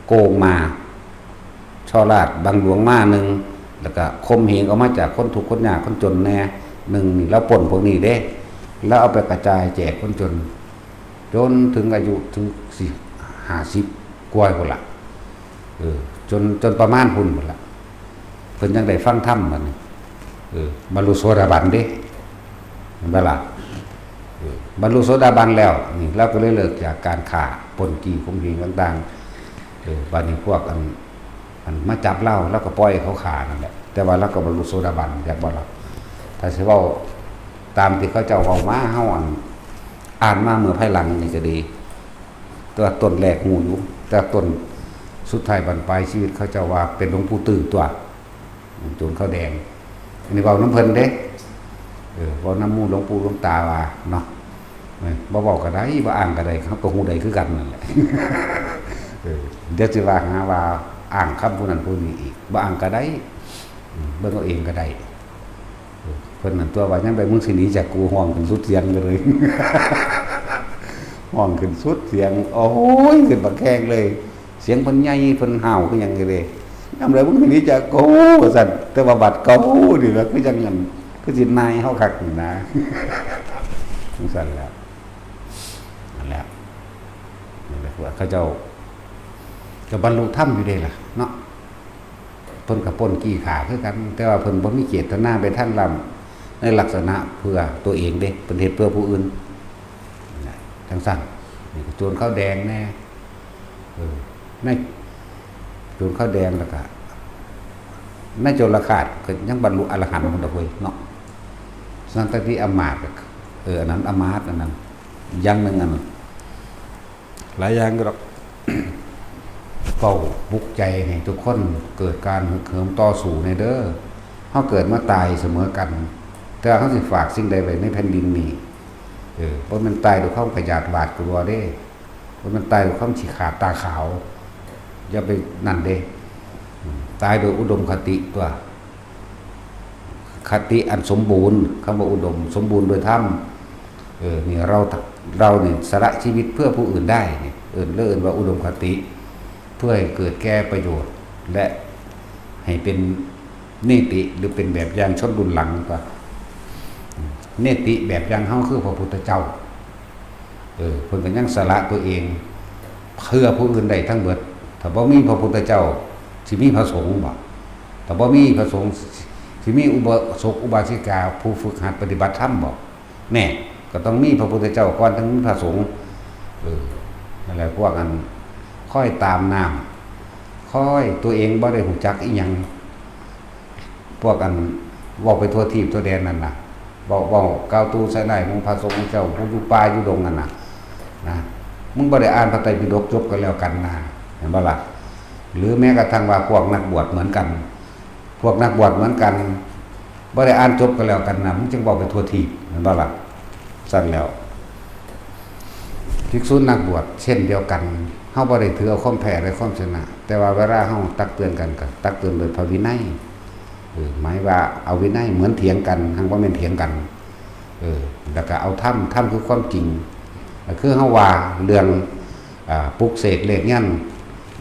โกงมา ช่อราชบังหลวงมาหนึ่ง แล้วก็ข่มเหงเอามาจากคนทุกข์คนยากคนจนแน่หนึ่ง นี่ลาวปล้นพวกนี้เด้ ลาวเอาไปกระจายแจกคนจน จนถึงอายุถึงสี่ ห้าสิบกว่าพุ้นล่ะ เออ จน จนประมาณพุ้นพุ้นล่ะ เพิ่นจั่งได้ฟังธรรมบัดนี้ เออ บรรลุโสดาบันเด้ แม่นบ่ล่ะ เออ บรรลุโสดาบันแล้ว นี่ลาวก็เลยเลิกจากการฆ่าปล้นจี้ข่มเหงต่างๆ เออ บัดนี้พวกอัน อันมาจับลาว ลาวก็ปล่อยให้เขาฆ่านั่นแหละ แต่ว่าลาวก็บรรลุโสดาบัน จักบ่ล่ะ ถ้าสิเว้าตามที่เขาเจ้าเว้ามา เฮาอัน อ่านมาเมื่อภายหลังนี่ก็ดี แต่ว่าต้นแรกฮู้อยู่ แต่ต้นสุดท้ายบั้นปลายชีวิตเขาเจ้าว่าเป็นหลวงปู่ตื้อตั๊ว โจรข้าวแดง อันนี้เว้านำเพิ่นเด้ เออ เว้านำหมู่หลวงปู่หลวงตาว่าเนาะ เออ บ่เว้าก็ได้ บ่อ้างก็ได้ เฮาก็ฮู้ได้คือกันนั่นแหละ เออ เดี๋ยวสิว่าหาว่าอ้างคำผู้นั้นผู้นี้อีก บ่อ้างก็ได้ อืม เบิ่งเอาเองก็ได้ เพิ่นนั่นตั๊วว่า "ยามใดมึงสิหนีจากกู" ฮ้องขึ้นสุดเสียงเลย ฮ้องขึ้นสุดเสียง โอ้ย ขึ้นบักแฮงเลย เสียงเพิ่นใหญ่ เพิ่นห้าวคือหยังนี่เด้ "ยามใดมึงสิหนีจากกู" ว่าซั่น แต่ว่าบัดเก่านี่ล่ะ คือจั่งนั้น คือสินายเฮาคักนี่นะ จั่งซั่นแหละ นั่นแหละ นั่นแหละ พวกเขาเจ้าก็บรรลุธรรมอยู่เด้ล่ะเนาะ เพิ่นก็ปล้นจี้ฆ่าคือกัน แต่ว่าเพิ่นบ่มีเจตนาไปทางล้ำในลักษณะเพื่อตัวเองเด้ เพิ่นเฮ็ดเพื่อผู้อื่น นะ จั่งซั้น นี่ก็โจรข้าวแดงแน่ เออ ในโจรข้าวแดงแล้วก็ ในโจรฆาตก็ยังบรรลุอรหันต์พุ้นดอกเว้ยเนาะ สันตติอำมาตย์ก็ เออ อันนั้นอำมาตย์ อันนั้น อย่างหนึ่งอันนั้น หลายอย่างอยู่ดอก เว้าปลุกใจให้ทุกคนเกิดการฮึกเหิมต่อสู้แน่เด้อ เฮาเกิดมาตายเสมอกัน แต่เฮาสิฝากสิ่งใดไว้ในแผ่นดินนี้ เออ บ่แม่นตายด้วยความขยาดหวาดกลัวเด้ บ่แม่นตายด้วยความขี้ขลาดตาขาว อย่าไปนั่นเด้ อืม ตายโดยอุดมคติตั๊ว คติอันสมบูรณ์ คำว่าอุดม สมบูรณ์โดยธรรม เออ นี่เรา เรานี่สละชีวิตเพื่อผู้อื่นได้นี่ เอิ้น เรียกเอิ้นว่าอุดมคติ เพื่อให้เกิดแก่ประโยชน์ และให้เป็นเนติ หรือเป็นแบบอย่างชนรุ่นหลังตั๊ว เนติแบบอย่างเฮาคือพระพุทธเจ้า เออ เพิ่นก็ยังสละตัวเอง เพื่อผู้อื่นได้ทั้งเบิด ถ้าบ่มีพระพุทธเจ้า สิมีพระสงฆ์บ่ ถ้าบ่มีพระสงฆ์ สิมีอุบาสกอุบาสิกา ผู้ฝึกหัดปฏิบัติธรรมบ่ แน่ ก็ต้องมีพระพุทธเจ้าก่อน ถึงมีพระสงฆ์ เออ นั่นแหละ พวกอัน คอยตามน้ำ คอย ตัวเองบ่ได้รู้จักอิหยัง พวกอัน เว้าไปทั่วทีปทั่วแดนนั่นน่ะ เว้า เว้ากล่าวตู่ใส่ร้ายหมู่พระสงฆ์เจ้า ผู้อยู่ป่าอยู่ดงนั่นน่ะ นะ มึงบ่ได้อ่านพระไตรปิฎกจบก็แล้วกันนะ เห็นบ่ล่ะ หรือแม้กระทั่งว่าพวกนักบวชเหมือนกัน พวกนักบวชเหมือนกัน บ่ได้อ่านจบก็แล้วกันนะ มึงจึงเว้าไปทั่วทีป เห็นบ่ล่ะ ซั่นแล้ว ภิกษุนักบวชเช่นเดียวกัน เฮาบ่ได้ถือเอาความแพ้และความชนะ แต่ว่าเวลาเฮาตักเตือนกันก็ตักเตือนโดยพระวินัย เออ หมายว่าเอาวินัยเหมือนเถียงกัน หั้นบ่แม่นเถียงกัน เออ แล้วก็เอาธรรม ธรรมคือความจริง ก็คือเฮาว่าเรื่อง อ่า ปลุกเสกเลขยันต์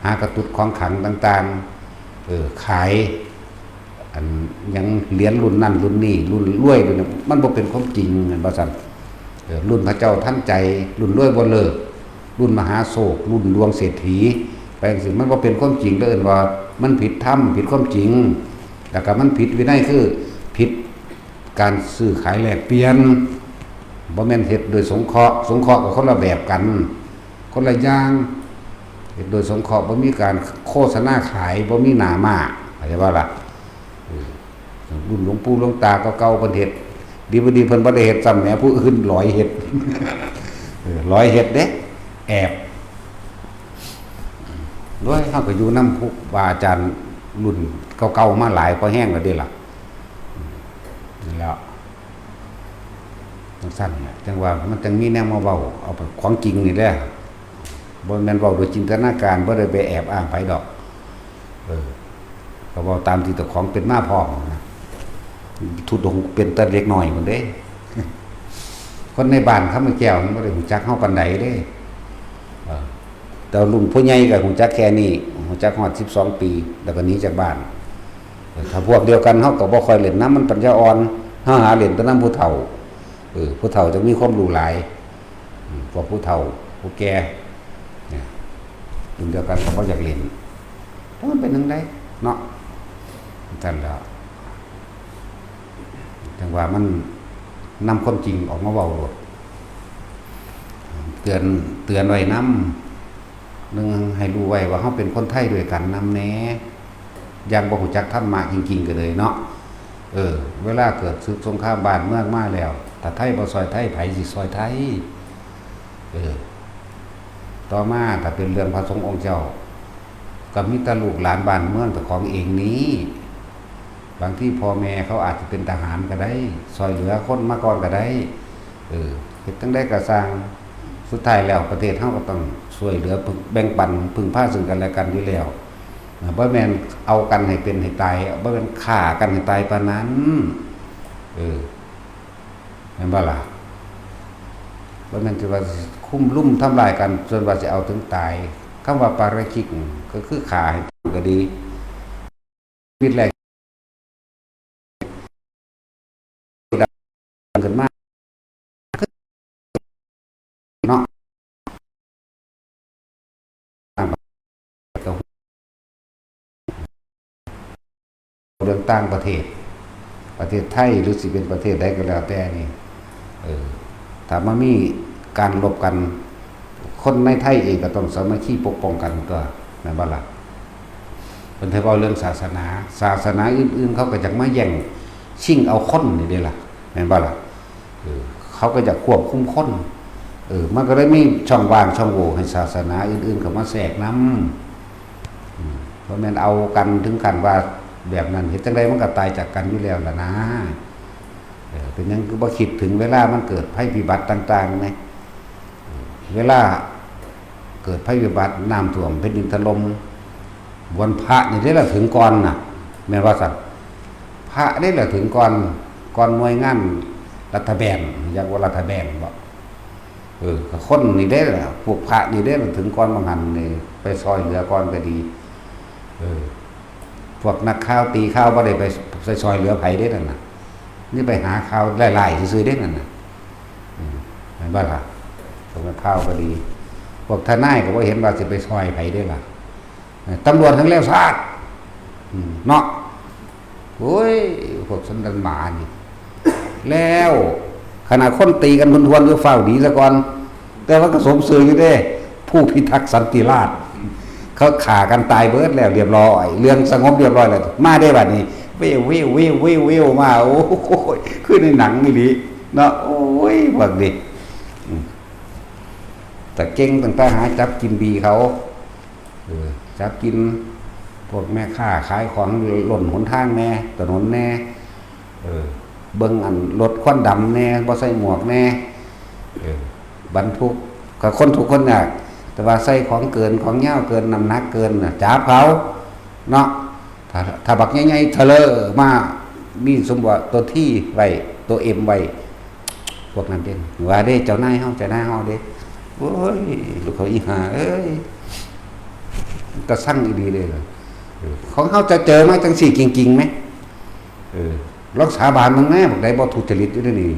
หากระตุดของขลังต่างๆ เออ ขาย อันหยังเหรียญรุ่นนั้นรุ่นนี้ รุ่นรวยรุ่นนี้ มันบ่เป็นความจริง แม่นบ่ซั่น เออ รุ่นพระเจ้าทันใจ รุ่นรวยบ่เลิก รุ่นมหาโชค รุ่นดวงเศรษฐี ไปจั่งซี้ มันบ่เป็นความจริงเด้อ เอิ้นว่ามันผิดธรรม ผิดความจริง แล้วก็มันผิดวินัย คือผิดการซื้อขายแลกเปลี่ยน บ่แม่นเฮ็ดโดยสงเคราะห์ สงเคราะห์ก็คนละแบบกัน คนละอย่าง เฮ็ดโดยสงเคราะห์ บ่มีการโฆษณาขาย บ่มีหน้าม้า เข้าใจบ่ล่ะ เออ รุ่นหลวงปู่หลวงตาเก่าๆ เพิ่นเฮ็ด ดีบ่ดีเพิ่นบ่ได้เฮ็ดซ้ำแหม ผู้อื่นหลอยเฮ็ด เออ หลอยเฮ็ดเด้ แอบ โดยเฮาก็อยู่นำครูบาอาจารย์รุ่นเก่าๆ มาหลายพอแฮงแล้วเด้ล่ะ นั่นแหล้ว จั่งซั่นน่ะ จั่งว่ามันจั่งมีแนวมาเว้า เอาของจริงนี่แหละ บ่แม่นเว้าโดยจินตนาการ บ่ได้ไปแอบอ้างไผดอก เออ ก็เว้าตามที่เจ้าของเป็นมาพร้อมนะ ทุดงค์เป็นแต่เด็กน้อยพุ้นเด้ คนในบ้านคำแก้วมันบ่ได้รู้จักเฮาปานใดเด้ เออ แต่ลุงผู้ใหญ่ก็รู้จักแค่นี้ รู้จักฮอดสิบสองปี แล้วก็หนีจากบ้าน เออ ถ้าพวกเดียวกันเฮาก็บ่ค่อยเล่นนำ มันปัญญาอ่อน เฮาหาเล่นแต่นำผู้เฒ่า เออ ผู้เฒ่าจะมีความรู้หลาย อืม พวกผู้เฒ่า ผู้แก่ เนี่ย รุ่นเดียวกันก็บ่อยากเล่น แต่มันเป็นจั่งใดเนาะ จั่งซั่นแหล้ว จั่งว่ามันนำความจริงออกมาเว้าโลด เตือน เตือนไว้นำ หนึ่งให้รู้ไว้ว่าเฮาเป็นคนไทยด้วยกันนำแหน่ อย่างบ่รู้จักธรรมะจริงๆ ก็เลยเนาะ เออ เวลาเกิดศึกสงครามบ้านเมืองมาแล้ว ถ้าไทยบ่ซ่อยไทย ไผสิซ่อยไทย เออ ต่อมาถ้าเป็นเรื่องพระสงฆ์องค์เจ้า ก็มีแต่ลูกหลานบ้านเมืองเจ้าของเองนี้ บางทีพ่อแม่เขาอาจจะเป็นทหารก็ได้ ซ่อยเหลือคนมาก่อนก็ได้ เออ เฮ็ดจั่งใดก็ซ่าง สุดท้ายแล้วประเทศเฮาก็ต้องซ่อยเหลือ พึ่ง แบ่งปัน พึ่งพาซึ่งกันและกันอยู่แล้ว นะ บ่แม่นเอากันให้เป็นให้ตาย บ่แม่นฆ่ากันให้ตายปานนั้น เออ แม่นบ่ล่ะ บ่แม่นสิว่าคุมรุมทำร้ายกัน จนว่าสิเอาถึงตาย คำว่าปาราชิกก็คือฆ่าให้ตายก็ดี ชีวิตแรกขึ้นมา เนาะ เรื่องต่างประเทศ ประเทศไทยหรือสิเป็นประเทศใดก็แล้วแต่นี่ เออ ถ้ามันมีการรบกัน คนในไทยเองก็ต้องสามัคคีปกป้องกันตั๊ว แม่นบ่ล่ะ เพิ่นถือว่าเรื่องศาสนา ศาสนาอื่นๆ เขาก็อยากมาแย่งชิงเอาคนนี่เด้ล่ะ แม่นบ่ล่ะ เออ เขาก็อยากควบคุมคน เออ มันก็เลยมีช่องว่างช่องโหว่ให้ศาสนาอื่นๆ เข้ามาแทรกนำ อืม บ่แม่นเอากันถึงขั้นว่าแบบนั้น เฮ็ดจั่งใดมันก็ตายจากกันอยู่แล้วล่ะนะ เออ เป็นหยังคือบ่คิดถึงเวลามันเกิดภัยพิบัติต่างๆ แหน่ เวลาเกิดภัยพิบัติ น้ำท่วม แผ่นดินถล่ม วันพระนี่เด้ล่ะถึงก่อนน่ะ แม่นว่าซั่น พระเด้ล่ะถึงก่อน ก่อนหน่วยงานรัฐแบน อยากว่ารัฐแบนบ่ เออ ก็คนนี่เด้ล่ะ พวกพระนี่เด้ล่ะถึงก่อน บางหันนี่ไปซ่อยเหลือก่อนก็ดี เออ พวกนักข่าวตีข่าวบ่ได้ไป ไปซ่อยเหลือไผเด้นั่นน่ะ นี่ไปหาข่าวหลายๆ ซื่อๆ เด้นั่นน่ะ อืม แม่นบ่ล่ะ พวกนักข่าวก็ดี พวกทนายก็บ่เห็นว่าสิไปซอยไผเด้ล่ะ เอ่อ ตำรวจทั้งแล้วซาด อืม เนาะ โอ้ย พวกสันดานหมานี่ แล้ว ขนาดคนตีกันทวนๆอยู่ ฟ้าวหนีซะก่อน แต่ว่าก็สมซื่ออยู่เด้ ผู้พิทักษ์สันติราษฎร์ เขาฆ่ากันตายเบิดแล้วเรียบร้อย เรื่องสงบเรียบร้อยแล้ว มาได้บัดนี้ วิววิววิววิววิวมา โอ้ย คือในหนังอีหลีเนาะ โอ้ย พวกนี้ อืม แต่เก่งตั้งแต่หาจับกินบีเขา เออ จับกินพวกแม่ค้าขายของล้นหนทางแน่ ถนนแน่ เออ เบิ่งอันรถควันดำแน่ บ่ใส่หมวกแน่ เออ บรรทุก ก็คนทุกข์คนยาก แต่ว่าใส่ของเกิน ของยาวเกิน น้ำหนักเกินน่ะ จับเขา เนาะ ถ้า ถ้าบักใหญ่ๆเทเลอร์มา มีสมบัติตัวทีไว้ ตัวเอ็มไว้ พวกนั้นเด่น ว่าเด้ เจ้านายเฮา เจ้านายเฮาเด้ โอ้ย ลูกเขาอีห่าเอ้ย กระสั่งอีดีเลยล่ะ เออ ของเฮาจะเจอมาจังสี่จริงๆไหม เออ ลองสาบานมึงแน่ บักใดบ่ทุจริตอยู่ในนี่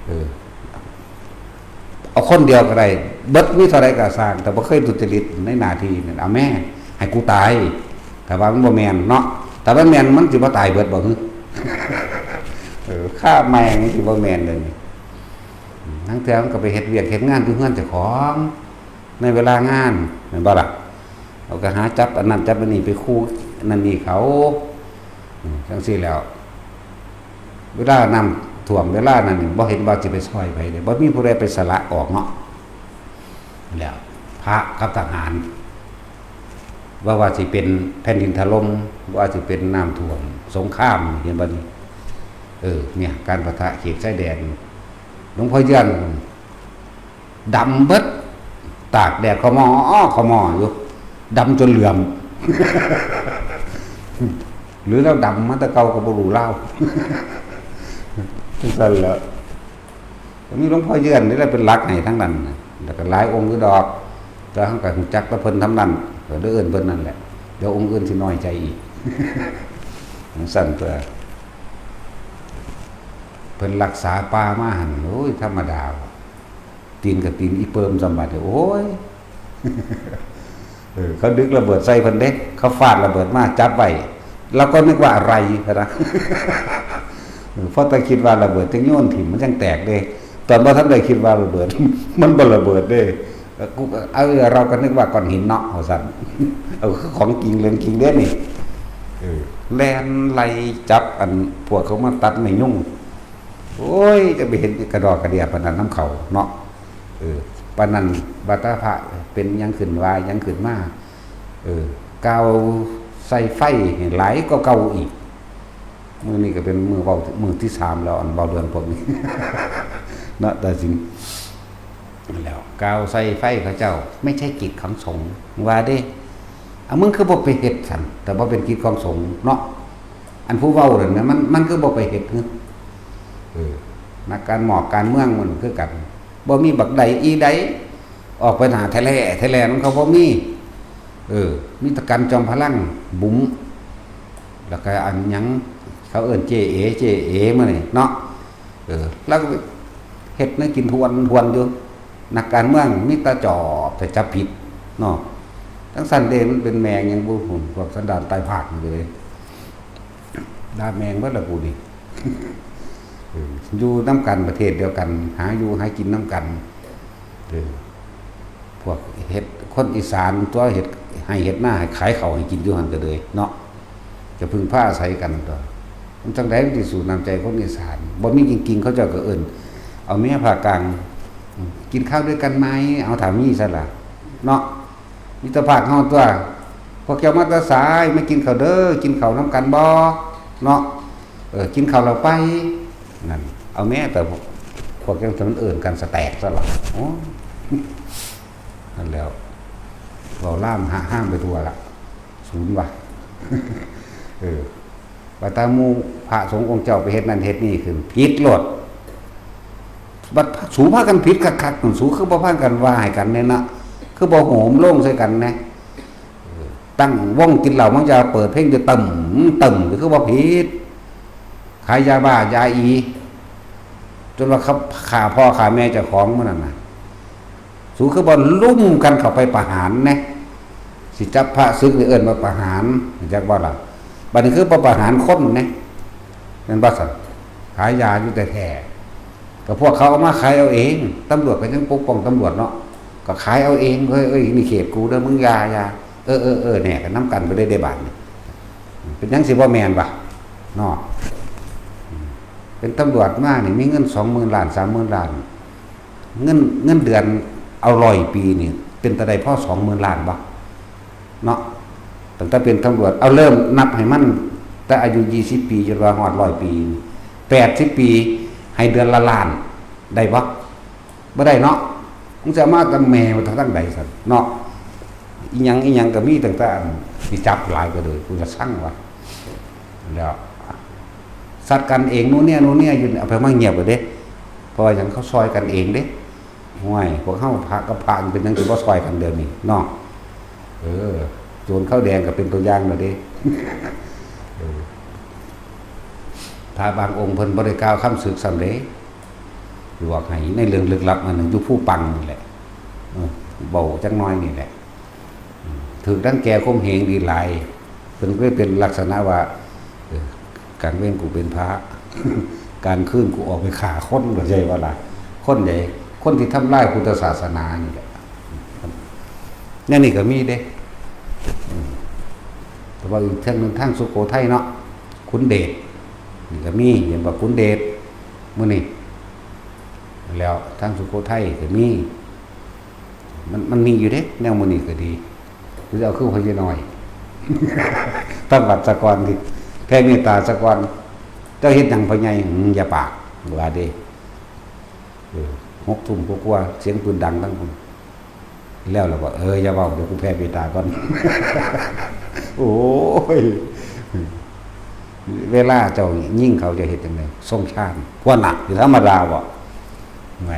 เออ เอาคนเดียวก็ได้ เบิดมีเท่าใดก็สร้าง แต่บ่เคยทุจริตในหน้าที่นั่น เอาแม่ ให้กูตาย แต่ว่ามันบ่แม่นเนาะ แต่มันแม่น มันสิบ่ตายเบิดบ่ฮึ เออ ฆ่าแม่ง มันสิบ่แม่นเลยนี่ ทั้งเทื่อมันก็ไปเฮ็ดเวียกเฮ็ดงานอยู่เฮือนเจ้าของ ในเวลางาน แม่นบ่ล่ะ เขาก็หาจับอันนั้นจับอันนี้ไปคู่นั่นนี่เขา อืม จังซี่แล้ว เวลาน้ำท่วมเวลานั้นนี่ บ่เห็นว่าสิไปซอยไผเลย บ่มีผู้ใดไปสละออกเนาะ แล้ว พระกับทหาร ว่าว่าสิเป็นแผ่นดินถล่ม ว่าสิเป็นน้ำท่วม สงคราม เห็นบ่นี่ เออ เนี่ย การปะทะเขตชายแดน หลวงพ่อเยือน ดำเบิด ตากแดดขมออ้อขมออยู่ ดำจนเหลือม หรือเราดำมาแต่เก่าก็บ่รู้ลาว จังซั่นแหละ ก็มีหลวงพ่อเยือนนี่แหละเป็นหลักให้ทั้งนั้นน่ะ แล้วก็หลายองค์อยู่ดอก แต่เฮาก็รู้จักแต่เพิ่นทำนั้น ก็เลยเอิ้นเพิ่นนั่นแหละ เดี๋ยวองค์อื่นสิน้อยใจอีก จังซั่นตัว เพิ่นรักษาป่ามาหั่น โอ้ย ธรรมดา ตีนกับตีนอีเปิมสมบัติ โอ้ย เออ เขาดึกระเบิดใส่เพิ่นเด้ เขาฟาดระเบิดมาจับไว้ เราก็นึกว่าอะไรนะ เออ เพราะแต่คิดว่าระเบิดจังโยนถิ่มมันจังแตกเด้ ตอนบ่ทันได้คิดว่าระเบิด มันบ่ระเบิดเด้ เออ กูก็ เออ เราก็นึกว่าก้อนหินเนาะ ว่าซั่น เออ คือของจริงเรื่องจริงเด้นี่ เออ แล่นไล่จับอันพวกเขามาตัดไม้ยุง โอ้ย จะไปเห็นกระดอกกระเดียปานนั้นนำเขาเนาะ เออ ปานนั้น บาดาพระเป็นหยังขึ้นว่าหยังขึ้นมา เออ กาวใส่ไฟให้หลายกว่าเก่าอีก มื้อนี้ก็เป็นมื้อเว้า มื้อที่สามแล้ว อันเว้าเรื่องพวกนี้ เนาะ แต่สิ่ง แล้ว กาวใส่ไฟเขาเจ้า ไม่ใช่กิจของสงฆ์ ว่าเด้ เอามึงคือบ่ไปเฮ็ดซั่น แต่บ่เป็นกิจของสงฆ์เนาะ อันผู้เว้านั่นนะ มัน มันคือบ่ไปเฮ็ด เออ นักการหมอกการเมืองมันคือกัน บ่มีบักใดอีใด ออกไปหน้าแท้แล่ แท้แล่มันเขาบ่มี เออ มีแต่กันจอมพลัง บุ๋ม แล้วก็อันหยัง เขาเอิ้นเจเอ เจเอ มื้อนี้เนาะ เออ แล้วก็เฮ็ดแนวกินทวนทวนอยู่ นักการเมืองมีแต่จอบแต่จับผิดเนาะ จังซั่นเด้ มันเป็นแม่งหยังบ่ฮู้ พวกสันดานตายพรากนี่เลย ด่าแม่งเบิดละกูนี่ เออ อยู่นำกันประเทศเดียวกัน หาอยู่หากินนำกัน เออ พวกเฮ็ด คนอีสานตัวเฮ็ดไฮ่เฮ็ดนา ให้ขายข้าวให้กินอยู่หั่นก็เลยเนาะ จะพึ่งพาอาศัยกันตัว มันจั่งใดมันสิสู้น้ำใจคนอีสาน บ่มีจริงๆ เขาเจ้าก็เอิ้น เอาเมียภาคกลาง กินข้าวด้วยกันไหม เอาถามนี่ซะล่ะ เนาะ มิตรภาพเฮาตัว พวกเจ้ามาแต่สาย มากินข้าวเด้อ กินข้าวนำกันบ่ เนาะ เออ กินข้าวแล้วไป นั่น เอาแม่แต่พวก พวกจั่งซั่นมันเอิ้นกันสแต็กซะล่ะ โอ้ นั่นแล้ว เว้าล่ามหาห้างไปทั่วละ ศูนย์ว่ะ เออ ว่าแต่หมู่พระสงฆ์องค์เจ้าไปเฮ็ดนั่นเฮ็ดนี่ขึ้น ผิดโลด บัดสูพากันผิดคักๆ นั่น สูคือบ่พากันว่าให้กันแน่นะ คือบ่โหมโลงใส่กันแน่ เออ ตั้งวงกินเหล้า มันจะเปิดเพลงอยู่ตึมตึม คือบ่ผิด ขายยาบ้ายาอี จนว่าเขาฆ่าพ่อฆ่าแม่เจ้าของมื้อนั้นน่ะ สูคือบ่ลุ่มกันเข้าไปประหารแหน่ สิจับพระศึกนี่เอิ้นว่าประหาร จักบ่ล่ะ บัดนี้คือบ่ประหารคนแหน่ แม่นบ่ซั่น ขายยาอยู่แท้ๆ ก็พวกเขาเอามาขายเอาเอง ตำรวจก็ยังปกป้องตำรวจเนาะ ก็ขายเอาเอง เฮ้ย เอ้ย นี่เขตกูเด้อ มึงอย่า อย่า เออ เออ เออ แหน่ ก็นำกันไปเลยเด้บาดนี้ เป็นหยังสิบ่แม่นวะ เนาะ เป็นตำรวจมานี่มีเงินสองหมื่นล้าน สามหมื่นล้าน เงิน เงินเดือนเอาร้อยปีนี่ เป็นตาได้พอสองหมื่นล้านบ่ เนาะ ตั้งแต่เป็นตำรวจ เอาเริ่มนับให้มัน แต่อายุยี่สิบปีจนว่าฮอดร้อยปี แปดสิบปี ให้เดือนละล้าน ได้บ่ บ่ได้เนาะ มึงจะเอามาตั้งแม่มาทางใดซั่นเนาะ อีหยังอีหยังก็มีตั้งแต่อันสิจับหลายก็เลย กูจะสั่งวะ แล้ว สัตว์กันเอง นู่นเนี่ย นู่นเนี่ย อยู่ เอาไปมาเงียบเลยเด้ เพราะว่าหยัง เขาซอยกันเองเด้ ห้วย พวกเฮาพระกับพระมันเป็นหยังสิบ่ซอยกันเดี๋ยวนี้เนาะ เออ โจรข้าวแดงก็เป็นตัวอย่างแล้วเด้ เออ พระบางองค์เพิ่นบ่ได้กล่าวคำศึกซ้ำเด้ บอกให้ในเรื่องลึกลับอันหนึ่งอยู่ภูปังนี่แหละ เออ เบาจักหน้อยนี่แหละ อืม ถืกรังแกข่มเหงดีหลาย เพิ่นก็เลยเป็นลักษณะว่า เออ กลางเวรกูเป็นพระ กลางคืนกูออกไปฆ่าคน เข้าใจบ่ล่ะ คนใด คนที่ทำลายพุทธศาสนานี่แหละ แนวนี้ก็มีเด้ อืม แต่ว่าอีกเทื่องหนึ่งทางสุโขทัยเนาะ ขุนเดช นี่ก็มี เห็นว่าขุนเดช มื้อนี้ แล้วทางสุโขทัยก็มี มัน มันมีอยู่เด้ แนวมื้อนี้ก็ดี คือเอาคือพญาน้อย ตั้งวัดสะก่อนดิ แผ่เมตตาสะก่อน เจ้าเฮ็ดหยังพ่อใหญ่ อืม อย่าปาก ว่าเด้ เออ หกทุ่มกว่าๆ เสียงปืนดังทั้งคน แล้วเราก็ เออ อย่าเว้า เดี๋ยวกูแผ่เมตตาก่อน โอ้ย เวลาเจ้ายิงเขาจะเฮ็ดจั่งใด ทรงฌาน พวกหนัก สิธรรมดาบ่ ไง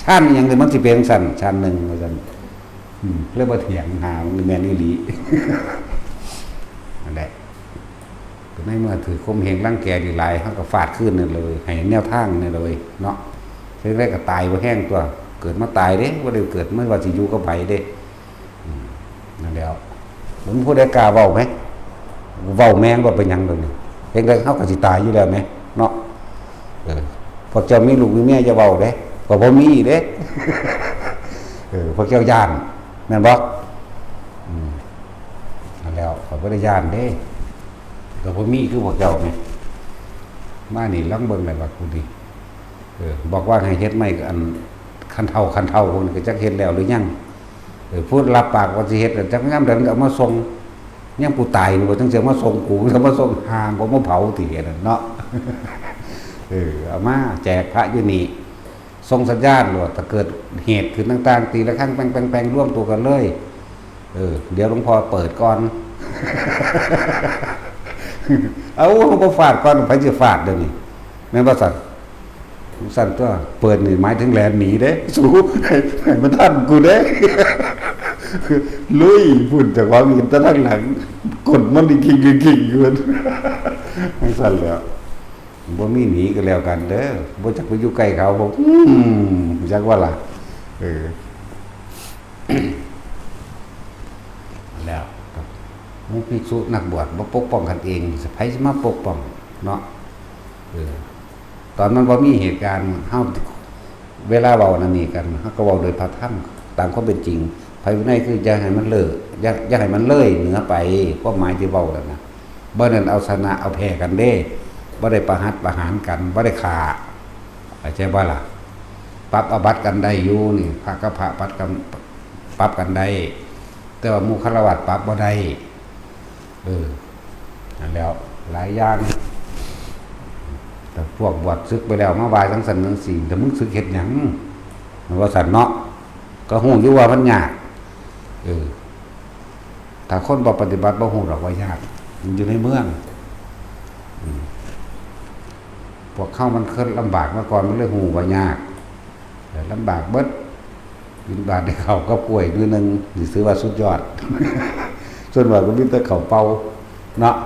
ฌานอิหยังเลย มันสิเป็นจั่งซั่น ฌานหนึ่งว่าซั่น อืม เลยบ่เถียง หามันแม่นอีหลี นั่นแหละ ในเมื่อถืกข่มเหงรังแกดีหลาย เฮาก็ฟาดคืนนั่นเลย ให้แนวทางนั่นเลยเนาะ เพียงใดก็ตายบ่แฮงตัว เกิดมาตายเด้ บ่ได้เกิดมาว่าสิอยู่กับไผเด้ อืม นั่นแหล้ว มันผู้ใดกล้าเว้าไหม เว้าแม่งว่าเป็นหยังตัวนี้ เพียงใดเฮาก็สิตายอยู่แล้วไหม เนาะ เออ พวกเจ้ามีลูกมีเมียอย่าเว้าเด้ ก็บ่มีเด้ เออ พวกเจ้าย้าน แม่นบ่ อืม นั่นแหล้ว ข้อยบ่ได้ย้านเด้ ก็บ่มีคือพวกเจ้าแหม มานี่ลองเบิ่งแหน่ว่ากูนี่ เออ บอกว่าให้เฮ็ดไม้อันคันเฒ่า คันเฒ่าพวกนี้ก็จักเฮ็ดแล้วหรือยัง เออ ผู้รับปากว่าสิเฮ็ดน่ะ จักยามใดมันเอามาส่ง ยังผู้ตายนี่บ่จังสิเอามาส่งกู เอามาส่งห่างกว่ามาเผาติ อันนั้นเนาะ เออ เอามาแจกพระอยู่นี่ ส่งสัญญาณโลด ถ้าเกิดเหตุขึ้นต่างๆ ตีระฆังแปงๆๆ รวมตัวกันเลย เออ เดี๋ยวหลวงพ่อเปิดก่อน เอา หลวงพ่อฟาดก่อน ไผสิฟาดเดี๋ยวนี้ แม่นบ่ซั่น ซั่นตัว เปิดนี่หมายถึงแล่นหนีเด้ สู ให้มันทันกูเด้ ลุย พุ่น เจ้าของอยู่แต่ทางหลัง กดมันอีก กิ่งๆๆ อยู่ จั่งซั่นแหล้ว บ่มีหนีก็แล้วกันเด้อ บ่จักไปอยู่ใกล้เขา บ่ อืม จักว่าล่ะ เออ แล้ว หมู่ภิกษุนักบวชบ่ปกป้องกันเอง ไผสิมาปกป้องเนาะ เออ ตอนมันบ่มีเหตุการณ์ เฮา เวลาเว้านั่นนี่กัน เฮาก็เว้าโดยพระธรรม ตามความเป็นจริง พระวินัยคืออย่าให้มันเลอะ อย่า อย่าให้มันเลยเหนือไป ความหมายที่เว้านั่นนะ บ่แม่นเอาชนะเอาแพ้กันเด้ บ่ได้ประหัตประหารกัน บ่ได้ฆ่า เข้าใจบ่ล่ะ ปรับอาบัติกันได้อยู่นี่ พระกับพระปรับกัน ปรับกันได้ แต่ว่าหมู่ฆราวาสปรับบ่ได้ เออ นั่นแหล้ว หลายอย่าง แต่พวกบวชศึกไปแล้วมาว่าจั่งซั่นจั่งซี้ แต่มึงศึกเฮ็ดหยัง มันว่าซั่นเนาะ ก็ฮู้อยู่ว่ามันยาก เออ ถ้าคนบ่ปฏิบัติบ่ฮู้ดอกว่ายาก มันอยู่ในเมือง อืม พวกเฮามันเคยลำบากมาก่อน มันเลยฮู้ว่ายาก แต่ลำบากเบิด บิณฑบาตได้ข้าวกับกล้วยมื้อหนึ่ง นี่ถือว่าสุดยอด ส่วนมากก็มีแต่ข้าวเปล่า เนาะ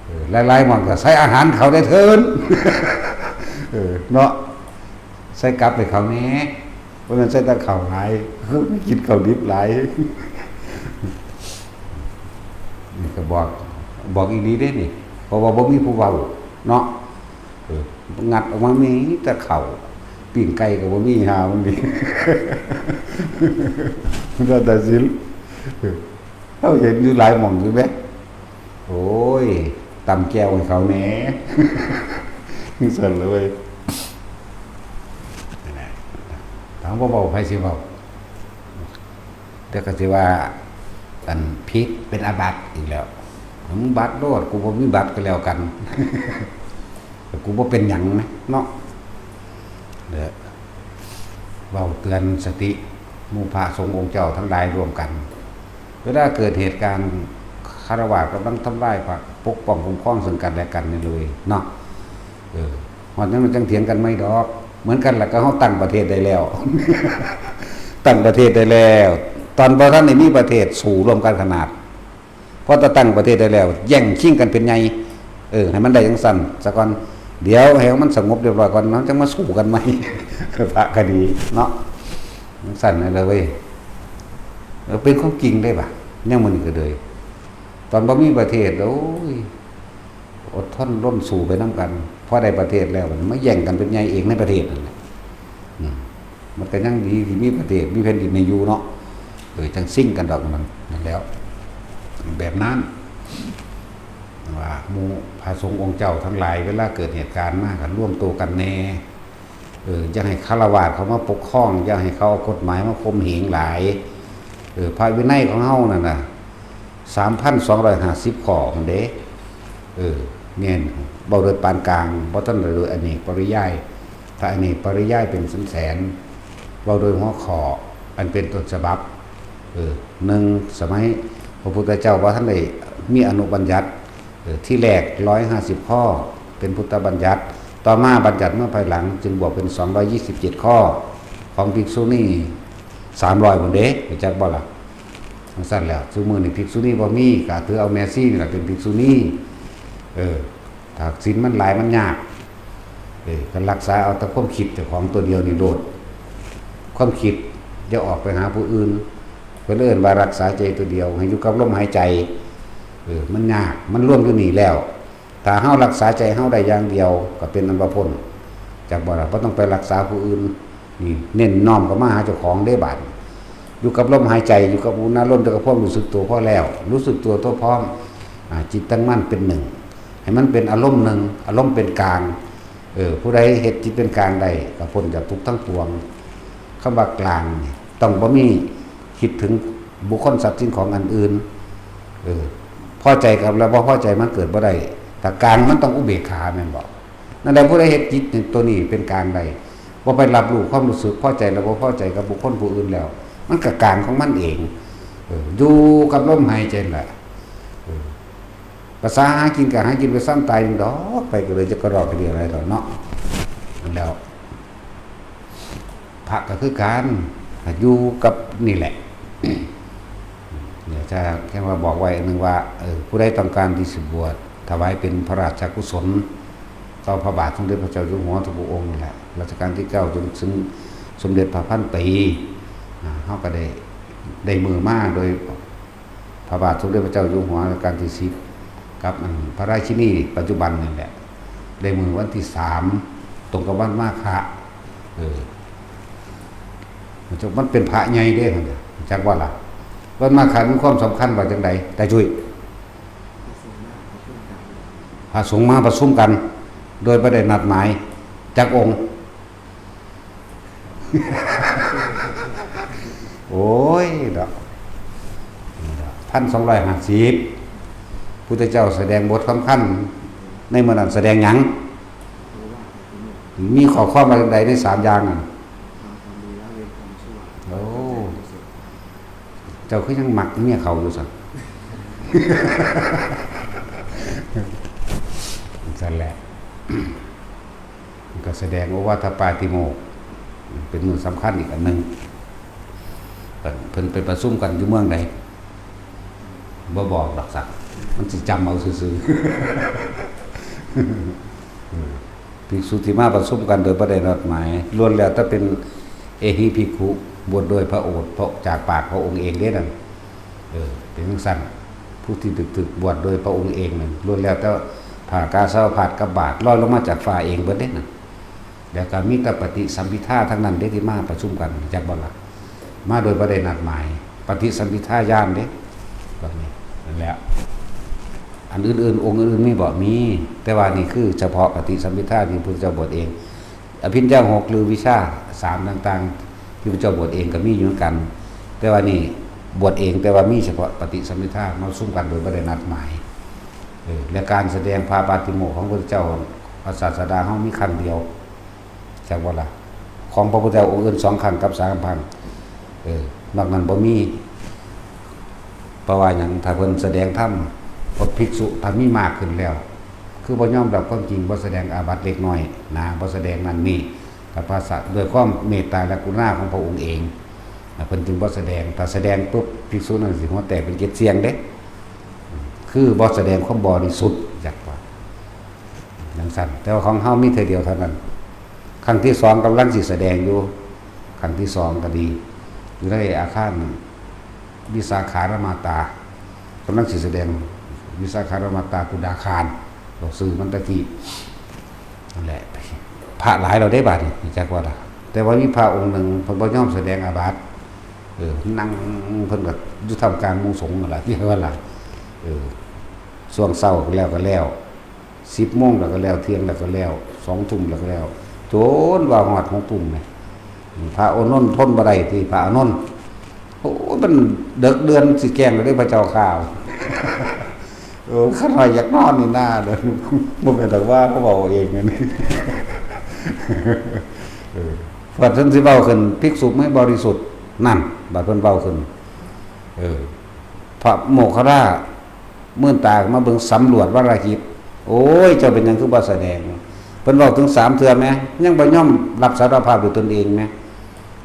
เออ หลายๆหม่องก็ใส่อาหารเขาได้เถิน เออ เนาะ ใส่กับให้เขาแหน่ บ่แม่นใส่แต่ข้าวหลาย กินข้าวดิบหลาย นี่ก็บอก บอกอีหลีเด้นี่ เพราะว่าบ่มีผู้เว้าเนาะ เออ งัดออกมามีแต่ข้าว ปิ้งไก่ก็บ่มี หามันนี่ ก็ตัดสิน เราเห็นอยู่หลายหม่องอยู่แหม โอ้ย ตำแจ่วให้เขาแหน่ สั่นเลยเว้ย นั่นแหละ ถามว่าเว้า ไผสิเว้า แต่ก็สิว่า อันผิดเป็นอาบัติอีกแล้ว มึงบัตรโลด กูบ่มีบัตรก็แล้วกัน แต่กูบ่เป็นหยังนะเนาะ เด้อ เว้าเตือนสติ หมู่พระสงฆ์องค์เจ้าทั้งหลายร่วมกัน เวลาเกิดเหตุการณ์ฆราวาสกำลังทำลายพระ ปกป้องคุ้มครองซึ่งกันและกันนี่เลยเนาะ เออ ฮอดนั้นมันจังเถียงกันไม่ดอก เหมือนกันล่ะ ก็เฮาตั้งประเทศได้แล้ว ตั้งประเทศได้แล้ว ตอนบ่ทันได้มีประเทศสู้ร่วมกันขนาด พอจะตั้งประเทศได้แล้ว แย่งชิงกันเป็นใหญ่ เออ ให้มันได้จังซั่นซะก่อน เดี๋ยวให้มันสงบเรียบร้อยก่อน เนาะ จังมาสู้กันใหม่ พระคดีเนาะ จังซั่นนั่นเลยเว้ย เออ เป็นความจริงได้ปะ ยังมื้อนี้ก็เลย ตอนบ่มีประเทศ โอ้ย อดทนร่วมสู้ไปนำกัน พอได้ประเทศแล้ว มาแย่งกันเป็นใหญ่เองในประเทศนั่นแหละ อืม มันก็ยังดีที่มีประเทศ มีแผ่นดินให้อยู่เนาะ เออ จังซิ่งกันดอกมัน นั่นแหล้ว แบบนั้น ว่าหมู่พระสงฆ์องค์เจ้าทั้งหลาย เวลาเกิดเหตุการณ์มาก็รวมตัวกันแหน่ เออ อย่าให้ฆราวาสเขามาปกครอง อย่าให้เขาเอากฎหมายมาข่มเหงหลาย เออ พระวินัยของเฮานั่นน่ะ สามพันสองร้อยห้าสิบข้อหั่นเด้ เออ แม่น เว้าโดยปานกลาง บ่ทันได้โดยอเนกปริยาย ถ้าอเนกปริยายเป็นแสนๆ เว้าโดยหัวข้ออันเป็นต้นฉบับ เออ หนึ่ง สมัยพระพุทธเจ้าบ่ทันได้มีอนุบัญญัติ เออ ที่แรกร้อยห้าสิบข้อ เป็นพุทธบัญญัติ ต่อมาบัญญัติเมื่อภายหลังจึงบวกเป็นสองร้อยยี่สิบเจ็ดข้อ ของภิกษุณีสามร้อยพุ้นเด้ รู้จักบ่ล่ะ? จั่งซั้นแล้ว ซุมื้อนี้ภิกษุณีบ่มี ก็ถือเอาแม่ชีนี่ล่ะเป็นภิกษุณี เออ ถ้าศีลมันหลายมันยาก เออ ก็รักษาเอาแต่ความคิดเจ้าของตัวเดียวนี่โลด ความคิดอย่าออกไปหาผู้อื่น เพิ่นเอิ้นว่ารักษาใจตัวเดียว ให้อยู่กับลมหายใจ เออ มันยาก มันรวมอยู่นี่แล้ว ถ้าเฮารักษาใจเฮาได้อย่างเดียว ก็เป็นอันว่าพ้น จักบ่ล่ะ บ่ต้องไปรักษาผู้อื่น นี่เน้นน้อมเข้ามาหาเจ้าของเด้บาดนี้ อยู่กับลมหายใจ อยู่กับอุณาโลม อยู่กับความรู้สึกตัวพอแล้ว รู้สึกตัวทั่วพร้อม อ่า จิตตั้งมั่นเป็นหนึ่ง ให้มันเป็นอารมณ์หนึ่ง อารมณ์เป็นกลาง เออ ผู้ใดเฮ็ดจิตเป็นกลางได้ ก็พ้นจากทุกข์ทั้งปวง คำว่ากลางนี่ต้องบ่มีคิดถึงบุคคลสัตว์สิ่งของอันอื่น เออ พอใจกับแล้วบ่พอใจมันเกิดบ่ได้ ถ้ากลางมันต้องอุเบกขาแม่นบ่? นั่นแหละ ผู้ใดเฮ็ดจิตตัวนี้เป็นกลางได้ บ่ไปรับรู้ความรู้สึกพอใจและบ่พอใจกับบุคคลผู้อื่นแล้ว มันก็กลางของมันเอง เออ อยู่กับลมหายใจนั่นแหละ เออ ภาษาหากินก็หากินไปซ้ำตายดอก ไปก็เลยจะกระดอกกระเดียอะไรดอกเนาะ นั่นแล้ว พระก็คือกัน อยู่กับนี่แหละ เดี๋ยวจะแค่ว่าบอกไว้อันหนึ่งว่า เออ ผู้ใดต้องการที่สิบวช ถวายเป็นพระราชกุศล ต่อพระบาทสมเด็จพระเจ้าอยู่หัวทุกพระองค์นั่นแหละ รัชกาลที่เก้าจนถึงสมเด็จพระพันปี อ่า เฮาก็ได้ ได้มือมาโดย พระบาทสมเด็จพระเจ้าอยู่หัวรัชกาลที่สิบ กับอันพระราชินีปัจจุบันนั่นแหละ ได้มือวันที่สาม ตรงกับวันมาฆะ เออ มันจะ มันเป็นพระใหญ่เด้ มันจักว่าล่ะ วันมาฆะมีความสำคัญว่าจังใด ตาจุ้ย พระสงฆ์มาประชุมกัน โดยบ่ได้นัดหมาย จักองค์ โอ้ย ดอก พันสองร้อยห้าสิบ พุทธเจ้าแสดงบทสำคัญ ในมื้อนั้นแสดงหยัง มีข้อความว่าจั่งใดในสามอย่างนั้น โอ้ เจ้าคือยังมักเมียเขาอยู่ซั่น ซั่นแหละ ก็แสดงโอวาทปาติโมกข์ เป็นมื้อสำคัญอีกอันหนึ่ง เพิ่น เพิ่นไปประชุมกันอยู่เมืองใด บ่บอกดอกสัก มันสิจำเอาซื่อๆ ภิกษุที่มาประชุมกันโดยบ่ได้นัดหมาย ล้วนแล้วแต่เป็น เอหิภิกขุ บวชโดยพระโอษฐ์ พระ จากปากพระองค์เองเด้นั่น เออ เป็นจั่งซั้น ผู้ที่ถึกๆ บวชโดยพระองค์เองนั่น ล้วนแล้วแต่ผ่ากาสาวพาสกับบาตร ลอยลงมาจากฟ้าเองเบิดเด้นั่น แล้วก็มีแต่ปฏิสัมภิทาทั้งนั้นเด้ที่มาประชุมกัน จักบ่ล่ะ มาโดยบ่ได้นัดหมาย ปฏิสัมภิทาญาณเด้ แบบนี้ นั่นแหละ อันอื่นๆ องค์อื่นๆ มีบ่ มี แต่ว่านี่คือเฉพาะปฏิสัมภิทาที่พระพุทธเจ้าบวชเอง อภิญญาหก หรือวิชาสามต่างๆ ที่พระเจ้าบวชเองก็มีอยู่เหมือนกัน แต่ว่านี่บวชเอง แต่ว่ามีเฉพาะปฏิสัมภิทามาประชุมกันโดยบ่ได้นัดหมาย เออ และการแสดงพระปาติโมกข์ของพระพุทธเจ้า พระศาสดาเฮามีครั้งเดียว จักบ่ล่ะ ของพระพุทธเจ้าองค์อื่นสองครั้งกับสามครั้ง เออ นอกนั้นบ่มี เพราะว่าหยัง ถ้าเพิ่นแสดงธรรม พวกภิกษุถ้ามีมากขึ้นแล้ว คือบ่ยอมรับความจริง บ่แสดงอาบัติเล็กน้อยนะ บ่แสดงนั่นนี่ กับภาษาด้วยความเมตตาและกรุณาของพระองค์เองนะ เพิ่นจึงบ่แสดง ถ้าแสดงปุ๊บ ภิกษุนั้นสิหัวแตกเป็นเกล็ดเสี้ยงเด้ คือบ่แสดงความบริสุทธิ์ จักว่า จั่งซั้น แต่ว่าของเฮามีเทื่อเดียวเท่านั้น ครั้งที่สองกำลังสิแสดงอยู่ ครั้งที่สองก็ดี อยู่ในอาคารวิสาขารมาตา กำลังสิแสดงวิสาขารมาตาปุดาคาร เราซื้อมันตะกี้ นั่นแหละ พระหลายเราได้บาดนี่ จักว่าล่ะ แต่ว่ามีพระองค์หนึ่งเพิ่นบ่ยอมแสดงอาบัติ เออ นั่งเพิ่นก็อยู่ท่ามกลางหมู่สงฆ์นั่นล่ะ ที่ว่าล่ะ เออ ช่วงเช้าก็แล้วก็แล้ว สิบโมงแล้วก็แล้ว เที่ยงแล้วก็แล้ว สองทุ่มแล้วก็แล้ว จนว่าฮอดหกทุ่มเนี่ย พระอานนท์ทนบ่ได้ที่พระอานนท์ โอ้ย มันเดิกเดือนสิแกล้งแล้วเด้อพระเจ้าข้า เออ ข้าน้อยอยากนอนนี่นาเด้อ บ่แม่นดอกว่าเขาเว้าเองอันนี้ เออ พอเพิ่นสิเว้าขึ้น ภิกษุไม่บริสุทธิ์ นั่น บัดเพิ่นเว้าขึ้น เออ พระโมคคัลลา มื่นตาขึ้นมาเบิ่ง สำรวจวรหิต โอ้ย เจ้าเป็นหยังคือบ่แสดง เพิ่นเว้าถึงสามเทื่อแหม ยังบ่ยอมรับสารภาพด้วยตนเองแหม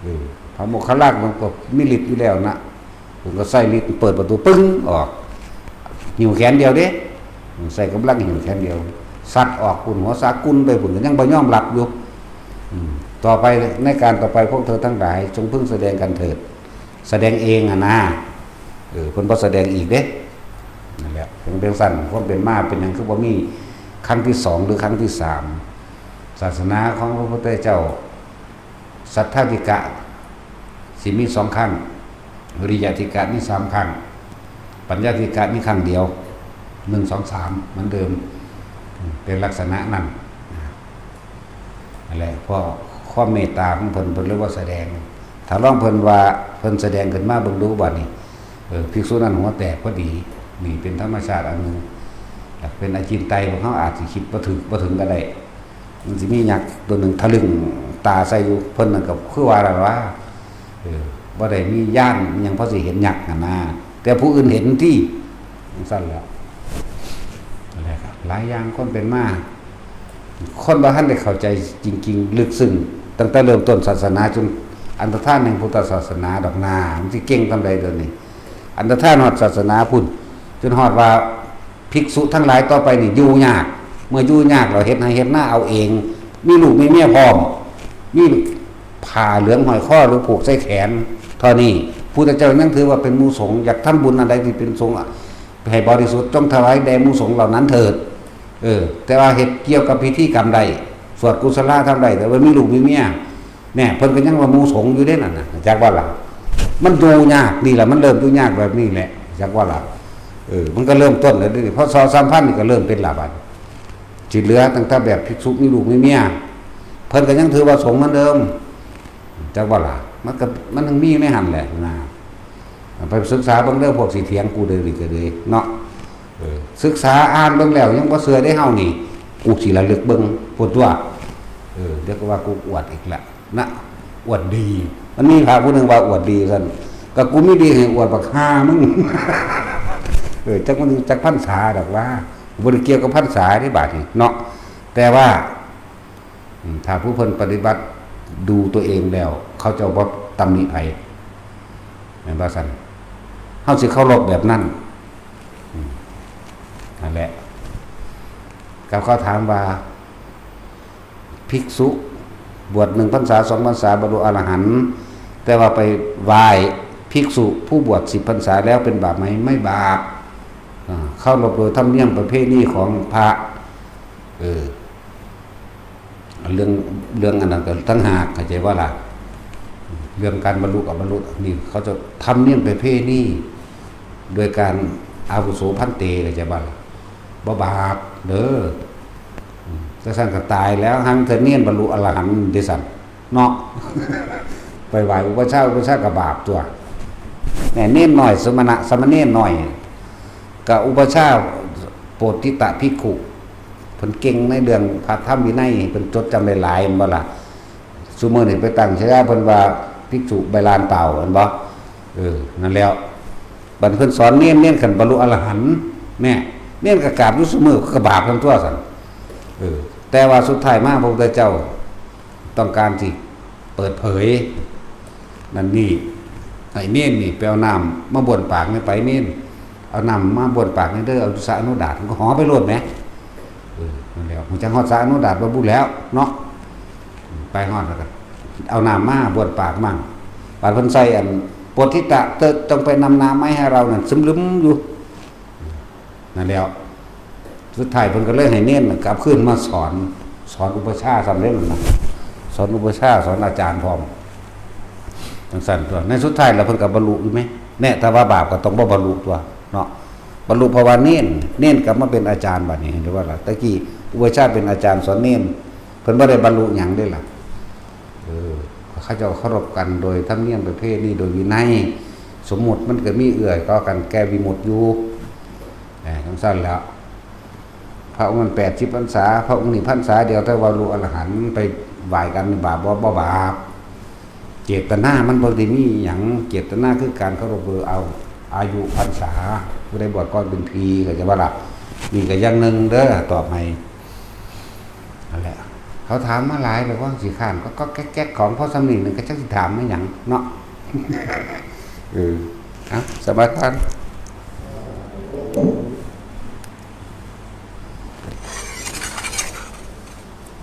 เออ พระโมคคัลลามันก็มีฤทธิ์อยู่แล้วนะ เพิ่นก็ใช้ฤทธิ์เปิดประตูปึ้งออก หิ้วแขนเดียวเด้ ใช้กำลังหิ้วแขนเดียว สัตว์ออกปุ้น หัวสากุนไปปุ้น ก็ยังบ่ยอมรับอยู่ อืม ต่อไป ในการต่อไป พวกเธอทั้งหลายจงพึงแสดงกันเถิด แสดงเองอะนะ เออ เพิ่นบ่แสดงอีกเด้ นั่นแหละ เพิ่นเป็นซั่น ความเป็นมาเป็นหยังคือบ่มีครั้งที่สองหรือครั้งที่สาม ศาสนาของพระพุทธเจ้า สัทธาธิกะ สิมีสองครั้ง วิริยะธิกะมีสามครั้ง ปัญญาธิกะมีครั้งเดียว หนึ่ง สอง สาม เหมือนเดิม เป็นลักษณะนั้น นั่นแหละ เพราะความเมตตาของเพิ่น เพิ่นเลยบ่แสดง ถ้าลองเพิ่นว่า เพิ่นแสดงขึ้นมาเบิ่งดูบัดนี้ เออ ภิกษุนั้นหัวแตกพอดี นี่เป็นธรรมชาติอันหนึ่ง เป็นอจินไตย พวกเฮาอาจสิคิดบ่ถึง บ่ถึงก็ได้ มันสิมียักษ์ตัวหนึ่งทะลึ่งตาใส่อยู่ เพิ่นนั่นก็คือว่าแล้วว่า เออ บ่ได้มีญาณอิหยังพอสิเห็นยักษ์หั่นนะ แต่ผู้อื่นเห็นติ จั่งซั่นแหละ นั่นแหละครับ หลายอย่างคนเป็นมา คนบ่ทันได้เข้าใจจริงๆ ลึกซึ้ง ตั้งแต่เริ่มต้นศาสนาจนอันตรธานแห่งพุทธศาสนาดอกนา มันสิเก่งส่ำใด๋เดี๋ยวนี้ อันตรธานฮอดศาสนาพุ้น จนฮอดว่าภิกษุทั้งหลายต่อไปนี่อยู่ยาก เมื่ออยู่ยากแล้วเฮ็ดไฮ่เฮ็ดนาเอาเอง มีลูกมีเมียพร้อม มีผ้าเหลืองห้อยคอหรือผูกใส่แขน เท่านี้ พุทธเจ้ายังถือว่าเป็นหมู่สงฆ์ อยากทำบุญอันใดที่เป็นสงฆ์ ให้บริสุทธิ์ จงถวายแด่หมู่สงฆ์เหล่านั้นเถิด เออ แต่ว่าเฮ็ดเกี่ยวกับพิธีกรรมได้ สวดกุศลธรรมได้ แต่ว่ามีลูกมีเมีย แน่ เพิ่นก็ยังว่าหมู่สงฆ์อยู่เด้นั่นน่ะ จักว่าล่ะ มันอยู่ยาก นี่แหละ มันเริ่มอยู่ยากแบบนี้แหละ จักว่าล่ะ เออ มันก็เริ่มต้นแล้วเด้ พ.ศ. สามพันนี่ก็เริ่มเป็นละบาด สิเหลือตั้งแต่แบบภิกษุมีลูกมีเมีย เพิ่นก็ยังถือว่าสงฆ์เหมือนเดิม จักว่าล่ะ มันก็ มันยังมีอยู่ในหั่นแหละนะ ไปศึกษาเบิ่งเด้อ พวกสิเถียงกูเด้อนี่ก็ดีเนาะ เออ ศึกษาอ่านเบิ่งแล้วยังบ่เชื่อเด้เฮานี่ กูสิระลึกเบิ่งพุ้นตั๊ว เออ เดี๋ยวก็ว่ากูอวดอีกละนะ อวดดี มันมีพระผู้หนึ่งว่าอวดดีซั่น ก็กูมีดีให้อวดบักห่ามึง เออ จักมันจักพรรษาดอกว่า บ่ได้เกี่ยวกับพรรษาเด้บาดนี้เนาะ แต่ว่า อืม ถ้าผู้เพิ่นปฏิบัติดูตัวเองแล้ว เขาเจ้าบ่ตำหนิไผ แม่นบ่ซั่น เฮาสิเคารพแบบนั้น อืม นั่นแหละ กับเขาถามว่า ภิกษุ บวชหนึ่งพรรษาสองพรรษาบรรลุอรหันต์ แต่ว่าไปไหว้ภิกษุผู้บวชสิบพรรษาแล้วเป็นบาปไหม? ไม่บาป อ่า เคารพโดยธรรมเนียมประเพณีของพระ เออ เรื่อง เรื่องอันนั้นก็ต่างหาก เข้าใจว่าล่ะ เรื่องการบรรลุกับบรรลุนี่เขาจะธรรมเนียมประเพณี โดยการอาวุโสพันเต เข้าใจบ่ล่ะ บ่บาปเด้อ อืม แต่ซั่นก็ตายแล้ว หังเทื่อเณรบรรลุอรหันต์เด้ซั่นเนาะ ไปไหว้อุปัชฌาย์ อุปัชฌาย์ก็บาปตัว แหม เณรน้อย สมณะ สามเณรน้อย ก็อุปัชฌาย์โปตติตะภิกขุ เพิ่นเก่งในเรื่องพระธรรมวินัย เพิ่นจดจำได้หลาย แม่นบ่ล่ะ ซุมื้อนี้ไปตั้งฉายาเพิ่นว่าภิกษุใบลานเปล่า แม่นบ่ เออ นั่นแล้ว บัดเพิ่นสอนเณร เณรคันบรรลุอรหันต์ แน่ เณรก็กราบอยู่ซุมื้อ ก็บาปนำตัวซั่น เออ แต่ว่าสุดท้ายมาพระพุทธเจ้าต้องการที่เปิดเผย นั่นนี่ ให้เณรนี่ไปเอาน้ำมาบ้วนปากแหน่ ไปเณร เอาน้ำมาบ้วนปากแหน่เด้อ เอาสะอนุดาต มันก็หอไปโลดแหม เออ นั่นแหละ ฮู้จักฮอดสะอนุดาตบ่บุแล้วเนาะ ไปฮอดแล้วก็เอาน้ำมาบ้วนปากมั่ง บาดเพิ่นใส่อัน โปตติตะ เธอจงไปนำน้ำมาให้เรานั่น สลึมอยู่ นั่นแล้ว สุดท้ายเพิ่นก็เลยให้เณรน่ะกลับคืนมาสอน สอนอุปัชฌาย์ซ้ำเด้นั่นน่ะ สอนอุปัชฌาย์ สอนอาจารย์พร้อม จังซั่นตัว ในสุดท้ายแล้วเพิ่นก็บรรลุอยู่แหม แน่ ถ้าว่าบาปก็ต้องบ่บรรลุตัวเนาะ บรรลุเพราะว่าเณร เณรกลับมาเป็นอาจารย์บัดนี้ เห็นบ่ล่ะ แต่กี้อุปัชฌาย์เป็นอาจารย์สอนเณร เพิ่นบ่ได้บรรลุหยังเด้ล่ะ เออ เขาเจ้าเคารพกันโดยธรรมเนียมประเพณีโดยวินัย สมมุติมันก็มีเอื้อต่อกันแก่วิมุตติอยู่ เออ จังซั่นแหล้ว พระองค์นั้นแปดสิบพรรษา พระองค์นี้พรรษาเดียว แต่ว่าบรรลุอรหันต์ ไปไหว้กันนี่บาปบ่ บ่บาป เจตนามันบ่ได้มีหยัง เจตนาคือการเคารพเอาอายุพรรษา ผู้ใดบวชก่อนเป็นพี เข้าใจบ่ล่ะ นี่ก็อย่างหนึ่งเด้อ ตอบให้ นั่นแหละ เขาถามมาหลาย แบบว่าสิค้านก็ ก็แก๊กๆ ของพ่อสำนีหนึ่ง ก็จักสิถามมาหยังเนาะ เออ เอา สมาทาน